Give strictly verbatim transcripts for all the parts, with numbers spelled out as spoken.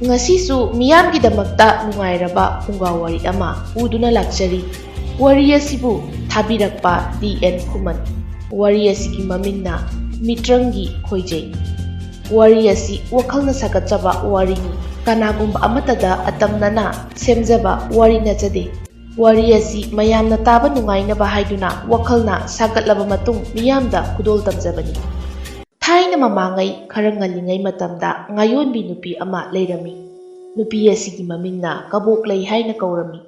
ꯉꯁꯤꯁꯨ ꯃꯤꯌꯥꯝꯒꯤꯗꯃꯛꯇ ꯅꯨꯡꯉꯥꯏꯔꯕ ꯐꯨꯡꯒꯥ ꯋꯥꯔꯤ ꯑꯃ ꯄꯨꯗꯨꯅ ꯂꯥꯛꯆꯔꯤ꯫ ꯋꯥꯔꯤ ꯑꯁꯤꯕꯨ ꯊꯥꯕꯤꯔꯛꯄ ꯗꯤ ꯑꯦꯟ ꯈꯨꯃꯟ꯫ ꯋꯥꯔꯤ ꯑꯁꯤꯒꯤ ꯃꯃꯤꯡꯅ ꯃꯤꯇ꯭ꯔꯪꯒꯤ ꯈꯣꯏꯖꯩ꯫ ꯋꯥꯔꯤ ꯑꯁꯤ ꯋꯥꯈꯜꯅ ꯁꯥꯒꯠꯆꯕ ꯋꯥꯔꯤꯅꯤ꯫ ꯀꯅꯥꯒꯨꯝꯕ ꯑꯃꯠꯇꯗ ꯑꯇꯝꯅꯅ ꯁꯦꯝꯖꯕ ꯋꯥꯔꯤ ꯅꯠꯆꯗꯦ꯫ ꯋꯥꯔꯤ ꯑꯁꯤ ꯃꯌꯥꯝꯅ ꯇꯥꯕ ꯅꯨꯡꯉꯥꯏꯅꯕ ꯍꯥꯏꯗꯨꯅ ꯋꯥꯈꯜꯅ ꯁꯥꯒꯠꯂꯕ ꯃꯇꯨꯡ ꯃꯤꯌꯥꯝꯗ ꯈꯨꯗꯣꯜ ꯇꯝꯖꯕꯅꯤ꯫ ꯊꯥꯏꯅ ꯃꯃꯥꯡꯉꯩ ꯈꯔ ꯉꯜꯂꯤꯉꯩ ꯃꯇꯝꯗ ꯉꯥꯌꯣꯟꯕꯤ ꯅꯨꯄꯤ ꯑꯃ ꯂꯩꯔꯝꯃꯤ꯫ ꯅꯨꯄꯤ ꯑꯁꯤꯒꯤ ꯃꯃꯤꯡꯅ ꯀꯕꯣꯛꯂꯩ ꯍꯥꯏꯅ ꯀꯧꯔꯝꯃꯤ꯫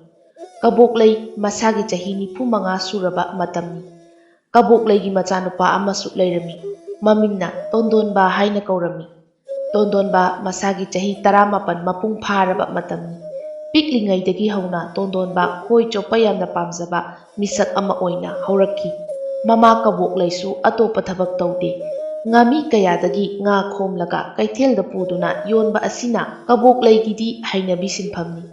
ꯀꯕꯣꯛꯂꯩ ꯃꯁꯥꯒꯤ ꯆꯍꯤ ꯅꯤꯐꯨ ꯃꯉꯥ ꯁꯨꯔꯕ ꯃꯇꯝꯅꯤ꯫ ꯀꯕꯣꯛꯂꯩꯒꯤ ꯃꯆꯥꯅꯨꯄꯥ ꯑꯃꯁꯨ ꯂꯩꯔꯝꯃꯤ꯫ ꯃꯃꯤꯡꯅ ꯇꯣꯟꯗꯣꯟꯕ ꯍꯥꯏꯅ ꯀꯧꯔꯝꯃꯤ꯫ ꯇꯣꯟꯗꯣꯟꯕ ꯃꯁꯥꯒꯤ ꯆꯍꯤ ꯇꯔꯥꯃꯥꯄꯟ ꯃꯄꯨꯡ ꯐꯥꯔꯕ ꯃꯇꯝꯅꯤ꯫ ꯄꯤꯛꯂꯤꯉꯩꯗꯒꯤ ꯍꯧꯅ ꯇꯣꯟꯗꯣꯟꯕ ꯈꯣꯏ ꯆꯣꯞꯄ ꯌꯥꯝꯅ ꯄꯥꯝꯖꯕ ꯃꯤꯁꯛ ꯑꯃ ꯑꯣꯏꯅ ꯍꯧꯔꯛꯈꯤ꯫ ꯃꯃꯥ ꯀꯕꯣꯛꯂꯩꯁꯨ ꯑꯇꯣꯞꯄ ꯊꯕꯛ ꯇꯧꯗꯦ꯫ ꯉꯥꯃꯤ ꯀꯌꯥꯗꯒꯤ ꯉꯥ ꯈꯣꯝꯂꯒ ꯀꯩꯊꯦꯜꯗ ꯄꯨꯗꯨꯅ ꯌꯣꯟꯕ ꯑꯁꯤꯅ ꯀꯕꯣꯛꯂꯩꯒꯤꯗꯤ ꯍꯩꯅꯕꯤ ꯁꯤꯟꯐꯝꯅꯤ꯫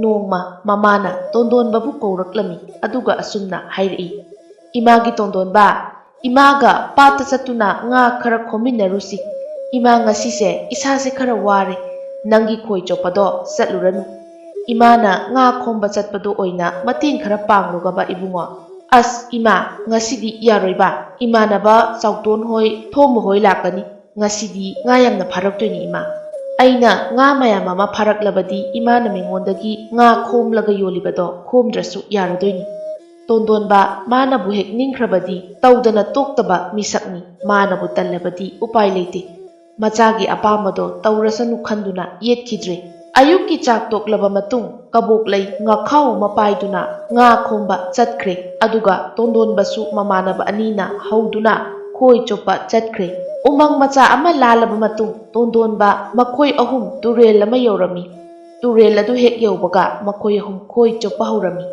ꯅꯣꯡꯃ ꯃꯃꯥꯅ ꯇꯣꯟꯗꯣꯟꯕꯕꯨ ꯀꯧꯔꯛꯂꯝꯃꯤ, ꯑꯗꯨꯒ ꯑꯁꯨꯝꯅ ꯍꯥꯏꯔꯛꯏ, "ꯏꯃꯥꯒꯤ ꯇꯣꯟꯗꯣꯟꯕ, ꯏꯃꯥꯒ ꯄꯥꯠꯇ ꯆꯠꯇꯨꯅ ꯉꯥ ꯈꯔ ꯈꯣꯝꯃꯤꯟꯅꯔꯨꯁꯤ꯫ ꯏꯃꯥ, ꯉꯁꯤꯁꯦ ꯏꯁꯥꯁꯦ ꯈꯔ ꯋꯥꯔꯦ꯫ ꯅꯪꯒꯤ ꯈꯣꯏ ꯆꯣꯞꯄꯗꯣ ꯆꯠꯂꯨꯔꯅꯨ꯫ ꯏꯃꯥꯅ ꯉꯥ ꯈꯣꯝꯕ ꯆꯠꯄꯗꯣ ꯑꯣꯏꯅ ꯃꯇꯦꯡ ꯈꯔ ꯄꯥꯡꯂꯨꯒꯕ ꯏꯕꯨꯡꯉꯣ꯫" "ꯑꯁ ꯏꯃꯥ, ꯉꯁꯤꯗꯤ ꯌꯥꯔꯣꯏꯕ꯫ ꯏꯃꯥꯟꯅꯕ ꯆꯥꯎꯇꯣꯟ ꯍꯣꯏ, ꯊꯣꯝꯕ ꯍꯣꯏ ꯂꯥꯛꯀꯅꯤ꯫ ꯉꯁꯤꯗꯤ ꯉꯥ ꯌꯥꯝꯅ ꯐꯥꯔꯛꯇꯣꯏꯅꯤ ꯏꯃꯥ꯫ ꯑꯩꯅ ꯉꯥ ꯃꯌꯥꯝ ꯑꯃ ꯐꯥꯔꯛꯂꯕꯗꯤ ꯏꯃꯥꯅ ꯃꯤꯉꯣꯟꯗꯒꯤ ꯉꯥ ꯈꯣꯝꯂꯒ ꯌꯣꯜꯂꯤꯕꯗꯣ ꯈꯣꯝꯗ꯭ꯔꯁꯨ ꯌꯥꯔꯗꯣꯏꯅꯤ꯫" ꯇꯣꯟꯗꯣꯟꯕ ꯃꯥꯅꯕꯨ ꯍꯦꯛ ꯅꯤꯡꯈ꯭ꯔꯕꯗꯤ ꯇꯧꯗꯅ ꯇꯣꯛꯇꯕ ꯃꯤꯁꯛꯅꯤ꯫ ꯃꯥꯅꯕꯨ ꯇꯜꯂꯕꯗꯤ ꯎꯄꯥꯏ ꯂꯩꯇꯦ꯫ ꯃꯆꯥꯒꯤ ꯑꯄꯥꯝꯕꯗꯣ ꯇꯧꯔꯁꯅꯨ ꯈꯟꯗꯨꯅ ꯌꯦꯠꯈꯤꯗ꯭ꯔꯦ꯫ ꯑꯌꯨꯛꯀꯤ ꯆꯥꯛ ꯇꯣꯛꯂꯕ ꯃꯇꯨꯡ ꯀꯕꯣꯛꯂꯩ ꯉꯥꯈꯥꯎ ꯑꯃ ꯄꯥꯏꯗꯨꯅ ꯉꯥ ꯈꯣꯝꯕ ꯆꯠꯈ꯭ꯔꯦ꯫ ꯑꯗꯨꯒ ꯇꯣꯟꯗꯣꯟꯕꯁꯨ ꯃꯃꯥꯟꯅꯕ ꯑꯅꯤꯅ ꯍꯧꯗꯨꯅ ꯈꯣꯏ ꯆꯣꯞꯄ ꯆꯠꯈ꯭ꯔꯦ꯫ ꯎꯃꯪ ꯃꯆꯥ ꯑꯃ ꯂꯥꯜꯂꯕ ꯃꯇꯨꯡ ꯇꯣꯟꯗꯣꯟꯕ ꯃꯈꯣꯏ ꯑꯍꯨꯝ ꯇꯨꯔꯦꯜ ꯑꯃ ꯌꯧꯔꯝꯃꯤ꯫ ꯇꯨꯔꯦꯜ ꯑꯗꯨ ꯍꯦꯛ ꯌꯧꯕꯒ ꯃꯈꯣꯏ ꯑꯍꯨꯝ ꯈꯣꯏ ꯆꯣꯞꯄ ꯍꯧꯔꯝꯃꯤ꯫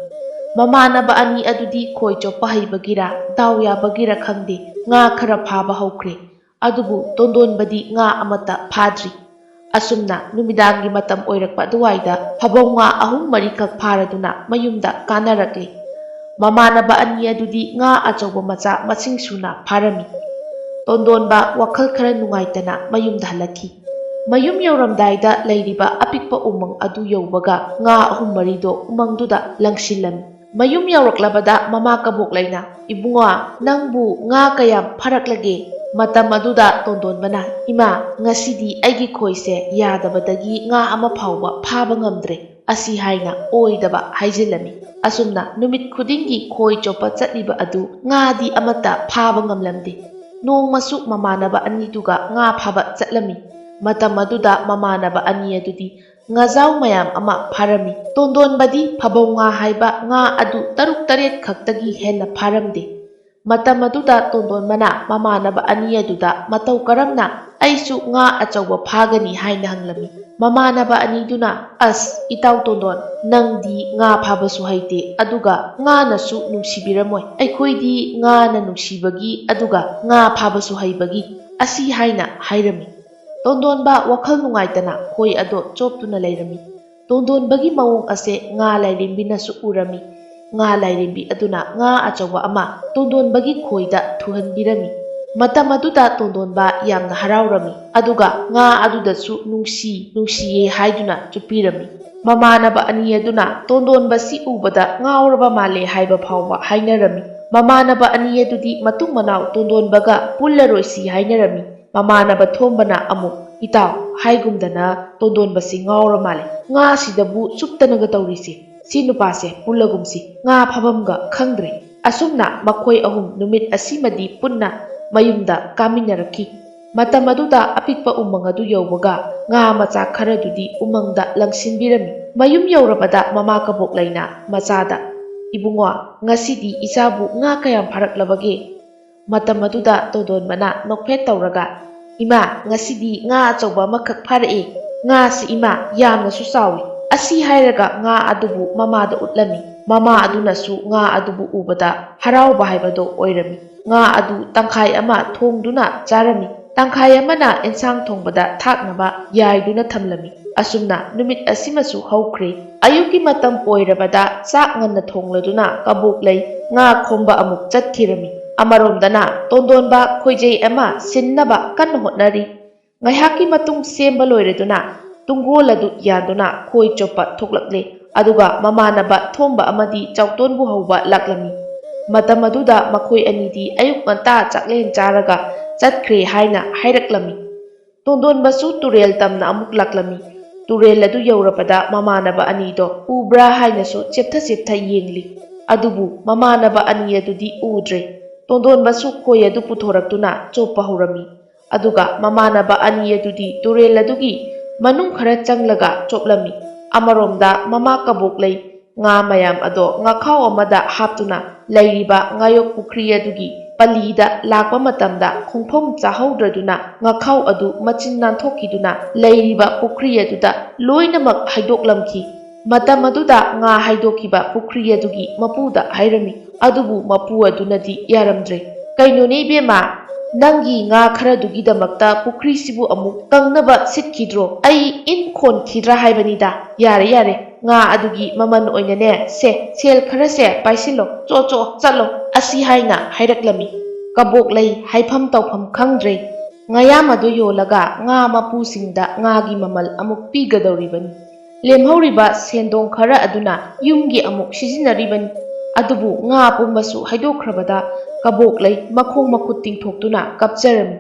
ꯃꯃꯥꯟꯅꯕ ꯑꯅꯤ ꯑꯗꯨꯗꯤ ꯈꯣꯏ ꯆꯣꯞꯄ ꯍꯩꯕꯒꯤꯔ ꯗꯥꯎ ꯌꯥꯕꯒꯤꯔ ꯈꯪꯗꯦ, ꯉꯥ ꯈꯔ ꯐꯥꯕ ꯍꯧꯈ꯭ꯔꯦ꯫ ꯑꯗꯨꯕꯨ ꯇꯣꯟꯗꯣꯟꯕꯗꯤ ꯉꯥ ꯑꯃꯠꯇ ꯐꯥꯗ꯭ꯔꯤ꯫ ꯑꯁꯨꯝꯅ ꯅꯨꯃꯤꯗꯥꯡꯒꯤ ꯃꯇꯝ ꯑꯣꯏꯔꯛꯄ ꯑꯗꯨꯋꯥꯏꯗ ꯐꯥꯕꯧ ꯉꯥ ꯑꯍꯨꯝ ꯃꯔꯤꯈꯛ ꯐꯥꯔꯗꯨꯅ ꯃꯌꯨꯝꯗ ꯀꯥꯅꯔꯛꯂꯦ꯫ ꯃꯃꯥꯟꯅꯕ ꯑꯅꯤ ꯑꯗꯨꯗꯤ ꯉꯥ ꯑꯆꯧꯕ ꯃꯆꯥ ꯃꯁꯤꯡ ꯁꯨꯅ ꯐꯥꯔꯝꯃꯤ꯫ ꯇꯣꯟꯗꯣꯟꯕ ꯋꯥꯈꯜ ꯈꯔ ꯅꯨꯡꯉꯥꯏꯇꯅ ꯃꯌꯨꯝꯗ ꯍꯜꯂꯛꯈꯤ꯫ ꯃꯌꯨꯝ ꯌꯧꯔꯝꯗꯥꯏꯗ ꯂꯩꯔꯤꯕ ꯑꯄꯤꯛꯄ ꯎꯃꯪ ꯑꯗꯨ ꯌꯧꯕꯒ ꯉꯥ ꯑꯍꯨꯝ ꯃꯔꯤꯗꯣ ꯎꯃꯪꯗꯨꯗ ꯂꯪꯁꯤꯜꯂꯝꯃꯤ꯫ ꯃꯌꯨꯝ ꯌꯧꯔꯛꯂꯕꯗ ꯃꯃꯥ ꯀꯕꯣꯛꯂꯩꯅ, "ꯏꯕꯨꯡꯉꯣ, ꯅꯪꯕꯨ ꯉꯥ ꯀꯌꯥꯝ ꯐꯥꯔꯛꯂꯒꯦ?" ꯃꯇꯝ ꯑꯗꯨꯗ ꯇꯣꯟꯗꯣꯟꯕꯅ, "ꯏꯃꯥ, ꯉꯁꯤꯗꯤ ꯑꯩꯒꯤ ꯈꯣꯏꯁꯦ ꯌꯥꯗꯕꯗꯒꯤ ꯉꯥ ꯑꯃ ꯐꯥꯎꯕ ꯐꯥꯕ ꯉꯝꯗ꯭ꯔꯦ" ꯑꯁꯤ ꯍꯥꯏꯅ ꯑꯣꯏꯗꯕ ꯍꯥꯏꯖꯤꯜꯂꯝꯃꯤ꯫ ꯑꯁꯨꯝꯅ ꯅꯨꯃꯤꯠ ꯈꯨꯗꯤꯡꯒꯤ ꯈꯣꯏ ꯆꯣꯞꯄ ꯆꯠꯂꯤꯕ ꯑꯗꯨ ꯉꯥꯗꯤ ꯑꯃꯠꯇ ꯐꯥꯕ ꯉꯝꯂꯝꯗꯦ꯫ ꯅꯣꯡꯃꯁꯨ ꯃꯃꯥꯟꯅꯕ ꯑꯅꯤꯗꯨꯒ ꯉꯥ ꯐꯥꯕ ꯆꯠꯂꯝꯃꯤ꯫ ꯃꯇꯝ ꯑꯗꯨꯗ ꯃꯃꯥꯟꯅꯕ ꯑꯅꯤ ꯑꯗꯨꯗꯤ ꯉꯥꯖꯥꯎ ꯃꯌꯥꯝ ꯑꯃ ꯐꯥꯔꯝꯃꯤ꯫ ꯇꯣꯟꯗꯣꯟꯕꯗꯤ ꯐꯕꯧ ꯉꯥ ꯍꯥꯏꯕ ꯉꯥ ꯑꯗꯨ ꯇꯔꯨꯛ ꯇꯔꯦꯠ ꯈꯛꯇꯒꯤ ꯍꯦꯟꯅ ꯐꯥꯔꯝꯗꯦ꯫ ꯃꯇꯝ ꯑꯗꯨꯗ ꯇꯣꯟꯗꯣꯟꯕꯅ ꯃꯃꯥꯟꯅꯕ ꯑꯅꯤ ꯑꯗꯨꯗ ꯃꯇꯧ ꯀꯔꯝꯅ "ꯑꯩꯁꯨ ꯉꯥ ꯑꯆꯧꯕ ꯐꯥꯒꯅꯤ" ꯍꯥꯏꯅ ꯍꯪꯂꯝꯃꯤ꯫ ꯃꯃꯥꯟꯅꯕ ꯑꯅꯤꯗꯨꯅ, "ꯑꯁ, ꯏꯇꯥꯎ ꯇꯣꯟꯗꯣꯟ, ꯅꯪꯗꯤ ꯉꯥ ꯐꯥꯕꯁꯨ ꯍꯩꯇꯦ, ꯑꯗꯨꯒ ꯉꯥꯅꯁꯨ ꯅꯨꯡꯁꯤꯕꯤꯔꯝꯃꯣꯏ꯫ ꯑꯩꯈꯣꯏꯗꯤ ꯉꯥꯅ ꯅꯨꯡꯁꯤꯕꯒꯤ, ꯑꯗꯨꯒ ꯉꯥ ꯐꯥꯕꯁꯨ ꯍꯩꯕꯒꯤ" ꯑꯁꯤ ꯍꯥꯏꯅ ꯍꯥꯏꯔꯝꯃꯤ꯫ ꯇꯣꯟꯗꯣꯟꯕ ꯋꯥꯈꯜ ꯅꯨꯡꯉꯥꯏꯇꯅ ꯈꯣꯏ ꯑꯗꯣ ꯆꯣꯞꯇꯨꯅ ꯂꯩꯔꯝꯃꯤ꯫ ꯇꯣꯟꯗꯣꯟꯕꯒꯤ ꯃꯑꯣꯡ ꯑꯁꯦ ꯉꯥ ꯂꯥꯏꯔꯦꯝꯕꯤꯅꯁꯨ ꯎꯔꯝꯃꯤ꯫ ꯉꯥ ꯂꯥꯏꯔꯦꯝꯕꯤ ꯑꯗꯨꯅ ꯉꯥ ꯑꯆꯧꯕ ꯑꯃ ꯇꯣꯟꯗꯣꯟꯕꯒꯤ ꯈꯣꯏꯗ ꯊꯨꯍꯟꯕꯤꯔꯝꯃꯤ꯫ ꯃꯇꯝ ꯑꯗꯨꯗ ꯇꯣꯟꯗꯣꯟꯕ ꯌꯥꯝꯅ ꯍꯔꯥꯎꯔꯝꯃꯤ, ꯑꯗꯨꯒ ꯉꯥ ꯑꯗꯨꯗꯁꯨ "ꯅꯨꯡꯁꯤ, ꯅꯨꯡꯁꯤꯌꯦ" ꯍꯥꯏꯗꯨꯅ ꯆꯨꯞꯄꯤꯔꯝꯃꯤ꯫ ꯃꯃꯥꯟꯅꯕ ꯑꯅꯤ ꯑꯗꯨꯅ ꯇꯣꯟꯗꯣꯟꯕꯁꯤ ꯎꯕꯗ ꯉꯥꯎꯔꯕ ꯃꯥꯜꯂꯦ ꯍꯥꯏꯕ ꯐꯥꯎꯕ ꯍꯥꯏꯅꯔꯝꯃꯤ꯫ ꯃꯃꯥꯟꯅꯕ ꯑꯅꯤ ꯑꯗꯨꯗꯤ ꯃꯇꯨꯡ ꯃꯅꯥꯎ ꯇꯣꯟꯗꯣꯟꯕꯒ ꯄꯨꯜꯂꯔꯣꯏꯁꯤ ꯍꯥꯏꯅꯔꯝꯃꯤ꯫ ꯃꯃꯥꯟꯅꯕ ꯊꯣꯝꯕꯅ ꯑꯃꯨꯛ, "ꯏꯇꯥꯎ, ꯍꯥꯏꯒꯨꯝꯗꯅ ꯇꯣꯟꯗꯣꯟꯕꯁꯤ ꯉꯥꯎꯔ ꯃꯥꯜꯂꯦ꯫ ꯉꯥꯁꯤꯗꯕꯨ ꯆꯨꯞꯇꯅꯒ ꯇꯧꯔꯤꯁꯤ꯫ ꯁꯤ ꯅꯨꯄꯥꯁꯦ ꯄꯨꯜꯂꯒꯨꯝꯁꯤ, ꯉꯥ ꯐꯥꯐꯝꯒ ꯈꯪꯗ꯭ꯔꯦ"꯫ ꯑꯁꯨꯝꯅ ꯃꯈꯣꯏ ꯑꯍꯨꯝ ꯅꯨꯃꯤꯠ ꯑꯁꯤꯃꯗꯤ ꯄꯨꯟꯅ ꯃꯌꯨꯝꯗ ꯀꯥꯃꯤꯟꯅꯔꯛꯈꯤ꯫ ꯃꯇꯝ ꯑꯗꯨꯗ ꯑꯄꯤꯛꯄ ꯎꯃꯪ ꯑꯗꯨ ꯌꯧꯕꯒ ꯉꯥ ꯃꯆꯥ ꯈꯔꯗꯨꯗꯤ ꯎꯃꯪꯗ ꯂꯪꯁꯤꯟꯕꯤꯔꯝꯃꯤ꯫ ꯃꯌꯨꯝ ꯌꯧꯔꯕꯗ ꯃꯃꯥ ꯀꯕꯣꯛꯂꯩꯅ ꯃꯆꯥꯗ, "ꯏꯕꯨꯡꯉꯣ, ꯉꯁꯤꯗꯤ ꯏꯆꯥꯕꯨ ꯉꯥ ꯀꯌꯥꯝ ꯐꯥꯔꯛꯂꯕꯒꯦ?" ꯃꯇꯝ ꯑꯗꯨꯗ ꯇꯣꯟꯗꯣꯟꯕꯅ ꯅꯣꯛꯐꯦꯠ ꯇꯧꯔꯒ, "ꯏꯃꯥ, ꯉꯁꯤꯗꯤ ꯉꯥ ꯑꯆꯧꯕ ꯑꯃꯈꯛ ꯐꯥꯔꯛꯏ꯫ ꯉꯥꯁꯤ, ꯏꯃꯥ, ꯌꯥꯝꯅꯁꯨ ꯆꯥꯎꯏ"꯫ ꯑꯁꯤ ꯍꯥꯏꯔꯒ ꯉꯥ ꯑꯗꯨꯕꯨ ꯃꯃꯥꯗ ꯎꯠꯂꯝꯃꯤ꯫ ꯃꯃꯥ ꯑꯗꯨꯅꯁꯨ ꯉꯥ ꯑꯗꯨꯕꯨ ꯎꯕꯗ ꯍꯔꯥꯎꯕ ꯍꯥꯏꯕꯗꯣ ꯑꯣꯏꯔꯝꯃꯤ꯫ ꯉꯥ ꯑꯗꯨ ꯇꯪꯈꯥꯏ ꯑꯃ ꯊꯣꯡꯗꯨꯅ ꯆꯥꯔꯝꯃꯤ, ꯇꯪꯈꯥꯏ ꯑꯃꯅ ꯑꯦꯟꯁꯥꯡ ꯊꯣꯡꯕꯗ ꯊꯥꯛꯅꯕ ꯌꯥꯏꯗꯨꯅ ꯊꯝꯂꯝꯃꯤ꯫ ꯑꯁꯨꯝꯅ ꯅꯨꯃꯤꯠ ꯑꯁꯤꯃꯁꯨ ꯍꯧꯈ꯭ꯔꯦ꯫ ꯑꯌꯨꯛꯀꯤ ꯃꯇꯝ ꯑꯣꯏꯔꯕꯗ ꯆꯥꯛ ꯉꯟꯅ ꯊꯣꯡꯂꯗꯨꯅ ꯀꯕꯣꯛꯂꯩ ꯉꯥ ꯈꯣꯝꯕ ꯑꯃꯨꯛ ꯆꯠꯈꯤꯔꯝꯃꯤ꯫ ꯑꯃꯔꯣꯝꯗꯅ ꯇꯣꯟꯗꯣꯟꯕ ꯈꯣꯏꯖꯩ ꯑꯃ ꯁꯤꯟꯅꯕ ꯀꯟꯅ ꯍꯣꯠꯅꯔꯤ꯫ ꯉꯥꯏꯍꯥꯛꯀꯤ ꯃꯇꯨꯡ ꯁꯦꯝꯕ ꯂꯣꯏꯔꯗꯨꯅ ꯇꯨꯡꯒꯣꯜ ꯑꯗꯨ ꯌꯥꯟꯗꯨꯅ ꯈꯣꯏ ꯆꯣꯞꯄ ꯊꯣꯛꯂꯛꯂꯦ꯫ ꯑꯗꯨꯒ ꯃꯃꯥꯟꯅꯕ ꯊꯣꯝꯕ ꯑꯃꯗꯤ ꯆꯥꯎꯇꯣꯟꯕꯨ ꯍꯧꯕ ꯂꯥꯛꯂꯝꯃꯤ꯫ ꯃꯇꯝ ꯑꯗꯨꯗ ꯃꯈꯣꯏ ꯑꯅꯤꯗꯤ ꯑꯌꯨꯛ ꯉꯟꯇꯥ ꯆꯥꯛꯂꯦꯟ ꯆꯥꯔꯒ ꯆꯠꯈ꯭ꯔꯦ ꯍꯥꯏꯅ ꯍꯥꯏꯔꯛꯂꯝꯃꯤ꯫ ꯇꯣꯟꯗꯣꯟꯕꯁꯨ ꯇꯨꯔꯦꯜ ꯇꯝꯅ ꯑꯃꯨꯛ ꯂꯥꯛꯂꯝꯃꯤ꯫ ꯇꯨꯔꯦꯜ ꯑꯗꯨ ꯌꯧꯔꯕꯗ ꯃꯃꯥꯟꯅꯕ ꯑꯅꯤꯗꯣ ꯎꯕ꯭ꯔꯥ ꯍꯥꯏꯅꯁꯨ ꯆꯦꯞꯊ ꯆꯦꯞꯊ ꯌꯦꯡꯂꯤ꯫ ꯑꯗꯨꯕꯨ ꯃꯃꯥꯟꯅꯕ ꯑꯅꯤ ꯑꯗꯨꯗꯤ ꯎꯗ꯭ꯔꯦ꯫ ꯇꯣꯟꯗꯣꯟꯕꯁꯨ ꯈꯣꯏ ꯑꯗꯨ ꯄꯨꯊꯣꯔꯛꯇꯨꯅ ꯆꯣꯞꯄ ꯍꯧꯔꯝꯃꯤ꯫ ꯑꯗꯨꯒ ꯃꯃꯥꯟꯅꯕ ꯑꯅꯤ ꯑꯗꯨꯗꯤ ꯇꯨꯔꯦꯜ ꯑꯗꯨꯒꯤ ꯃꯅꯨꯡ ꯈꯔ ꯆꯪꯂꯒ ꯆꯣꯞꯂꯝꯃꯤ꯫ ꯑꯃꯔꯣꯝꯗ ꯃꯃꯥ ꯀꯕꯣꯛꯂꯩ ꯉꯥ ꯃꯌꯥꯝ ꯑꯗꯣ ꯉꯥꯈꯥꯎ ꯑꯃꯗ ꯍꯥꯞꯇꯨꯅ ꯂꯩꯔꯤꯕ ꯉꯥꯌꯣꯛ ꯄꯨꯈ꯭ꯔꯤ ꯑꯗꯨꯒꯤ ꯄꯂꯤꯗ ꯂꯥꯛꯄ ꯃꯇꯝꯗ ꯈꯣꯡꯐꯝ ꯆꯥꯍꯧꯗ꯭ꯔꯗꯨꯅ ꯉꯥꯈꯥꯎ ꯑꯗꯨ ꯃꯆꯤꯟ ꯅꯥꯟꯊꯣꯛꯈꯤꯗꯨꯅ ꯂꯩꯔꯤꯕ ꯄꯨꯈ꯭ꯔꯤ ꯑꯗꯨꯗ ꯂꯣꯏꯅꯃꯛ ꯍꯩꯗꯣꯛꯂꯝꯈꯤ꯫ ꯃꯇꯝ ꯑꯗꯨꯗ ꯉꯥ ꯍꯩꯗꯣꯛꯈꯤꯕ ꯄꯨꯈ꯭ꯔꯤ ꯑꯗꯨꯒꯤ ꯃꯄꯨꯗ ꯍꯥꯏꯔꯝꯃꯤ꯫ ꯑꯗꯨꯕꯨ ꯃꯄꯨ ꯑꯗꯨꯅꯗꯤ ꯌꯥꯔꯝꯗ꯭ꯔꯦ꯫ "ꯀꯩꯅꯣꯅꯦ ꯏꯕꯦꯝꯃ, ꯅꯪꯒꯤ ꯉꯥ ꯈꯔꯗꯨꯒꯤꯗꯃꯛꯇ ꯄꯨꯈ꯭ꯔꯤꯁꯤꯕꯨ ꯑꯃꯨꯛ ꯀꯪꯅꯕ ꯁꯤꯠꯈꯤꯗ꯭ꯔꯣ? ꯑꯩ ꯏꯟ ꯈꯣꯟꯈꯤꯗ꯭ꯔꯥ ꯍꯥꯏꯕꯅꯤꯗ꯫ ꯌꯥꯔꯦ, ꯌꯥꯔꯦ, ꯉꯥ ꯑꯗꯨꯒꯤ ꯃꯃꯜ ꯑꯣꯏꯅꯅꯦ, ꯁꯦ, ꯁꯦꯜ ꯈꯔꯁꯦ ꯄꯥꯏꯁꯤꯜꯂꯣ, ꯆꯣ, ꯆꯣ, ꯆꯠꯂꯣ", ꯑꯁꯤ ꯍꯥꯏꯅ ꯍꯥꯏꯔꯛꯂꯝꯃꯤ꯫ ꯀꯕꯣꯛꯂꯩ ꯍꯥꯏꯐꯝ ꯇꯧꯐꯝ ꯈꯪꯗ꯭ꯔꯦ꯫ ꯉꯥꯌꯥꯝ ꯑꯗꯨ ꯌꯣꯜꯂꯒ ꯉꯥ ꯃꯄꯨꯁꯤꯡꯗ ꯉꯥꯒꯤ ꯃꯃꯜ ꯑꯃꯨꯛ ꯄꯤꯒꯗꯧꯔꯤꯕꯅꯤ꯫ ꯂꯦꯝꯍꯧꯔꯤꯕ ꯁꯦꯟꯗꯣꯡ ꯈꯔ ꯑꯗꯨꯅ ꯌꯨꯝꯒꯤ ꯑꯃꯨꯛ ꯁꯤꯖꯤꯟꯅꯔꯤꯕꯅꯤ꯫ ꯑꯗꯨꯕꯨ ꯉꯥ ꯄꯨꯝꯕꯁꯨ ꯍꯩꯗꯣꯛꯈ꯭ꯔꯕꯗ ꯀꯕꯣꯛꯂꯩ ꯃꯈꯣꯡ ꯃꯈꯨꯠ ꯇꯤꯡꯊꯣꯛꯇꯨꯅ ꯀꯞꯆꯔꯝꯃꯤ꯫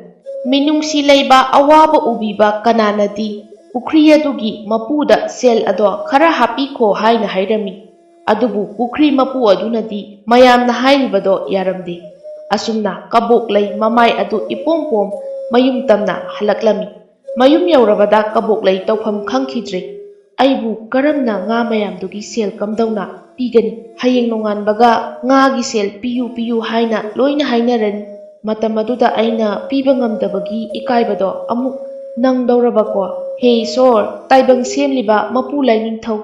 "ꯃꯤꯅꯨꯡꯁꯤ ꯂꯩꯕ ꯑꯋꯥꯕ ꯎꯕꯤꯕ ꯀꯅꯥꯅꯗꯤ ꯄꯨꯈ꯭ꯔꯤ ꯑꯗꯨꯒꯤ ꯃꯄꯨꯗ ꯁꯦꯜ ꯑꯗꯣ ꯈꯔ ꯍꯥꯞꯄꯤꯈꯣ ꯍꯥꯏꯅ ꯍꯥꯏꯔꯝꯃꯤ꯫ ꯑꯗꯨꯕꯨ ꯄꯨꯈ꯭ꯔꯤ ꯃꯄꯨ ꯑꯗꯨꯅꯗꯤ ꯃꯌꯥꯝꯅ ꯍꯥꯏꯔꯤꯕꯗꯣ ꯌꯥꯔꯝꯗꯦ꯫ ꯑꯁꯨꯝꯅ ꯀꯕꯣꯛꯂꯩ ꯃꯃꯥꯏ ꯑꯗꯨ ꯏꯄꯣꯝ ꯄꯣꯝ ꯃꯌꯨꯝ ꯇꯝꯅ ꯍꯜꯂꯛꯂꯝꯃꯤ꯫ ꯃꯌꯨꯝ ꯌꯧꯔꯕꯗ ꯀꯕꯣꯛꯂꯩ ꯇꯧꯐꯝ ꯈꯪꯈꯤꯗ꯭ꯔꯦ꯫ "ꯑꯩꯕꯨ ꯀꯔꯝꯅ ꯉꯥ ꯃꯌꯥꯝꯗꯨꯒꯤ ꯁꯦꯜ ꯀꯝꯗꯧꯅ ꯄꯤꯒꯅꯤ? ꯍꯌꯦꯡ ꯅꯣꯡꯉꯥꯟꯕꯒ ꯉꯥꯒꯤ ꯁꯦꯜ ꯄꯤꯌꯨ, ꯄꯤꯌꯨ ꯍꯥꯏꯅ ꯂꯣꯏꯅ ꯍꯥꯏꯅꯔꯅꯤ꯫ ꯃꯇꯝ ꯑꯗꯨꯗ ꯑꯩꯅ ꯄꯤꯕ ꯉꯝꯗꯕꯒꯤ ꯏꯀꯥꯏꯕꯗꯣ ꯑꯃꯨꯛ ꯅꯪꯗꯧꯔꯕꯀꯣ꯫ ꯍꯦ ꯏꯁꯣꯔ, ꯇꯥꯏꯕꯪ ꯁꯦꯝꯂꯤꯕ ꯃꯄꯨ ꯂꯥꯏꯅꯤꯡꯊꯧ,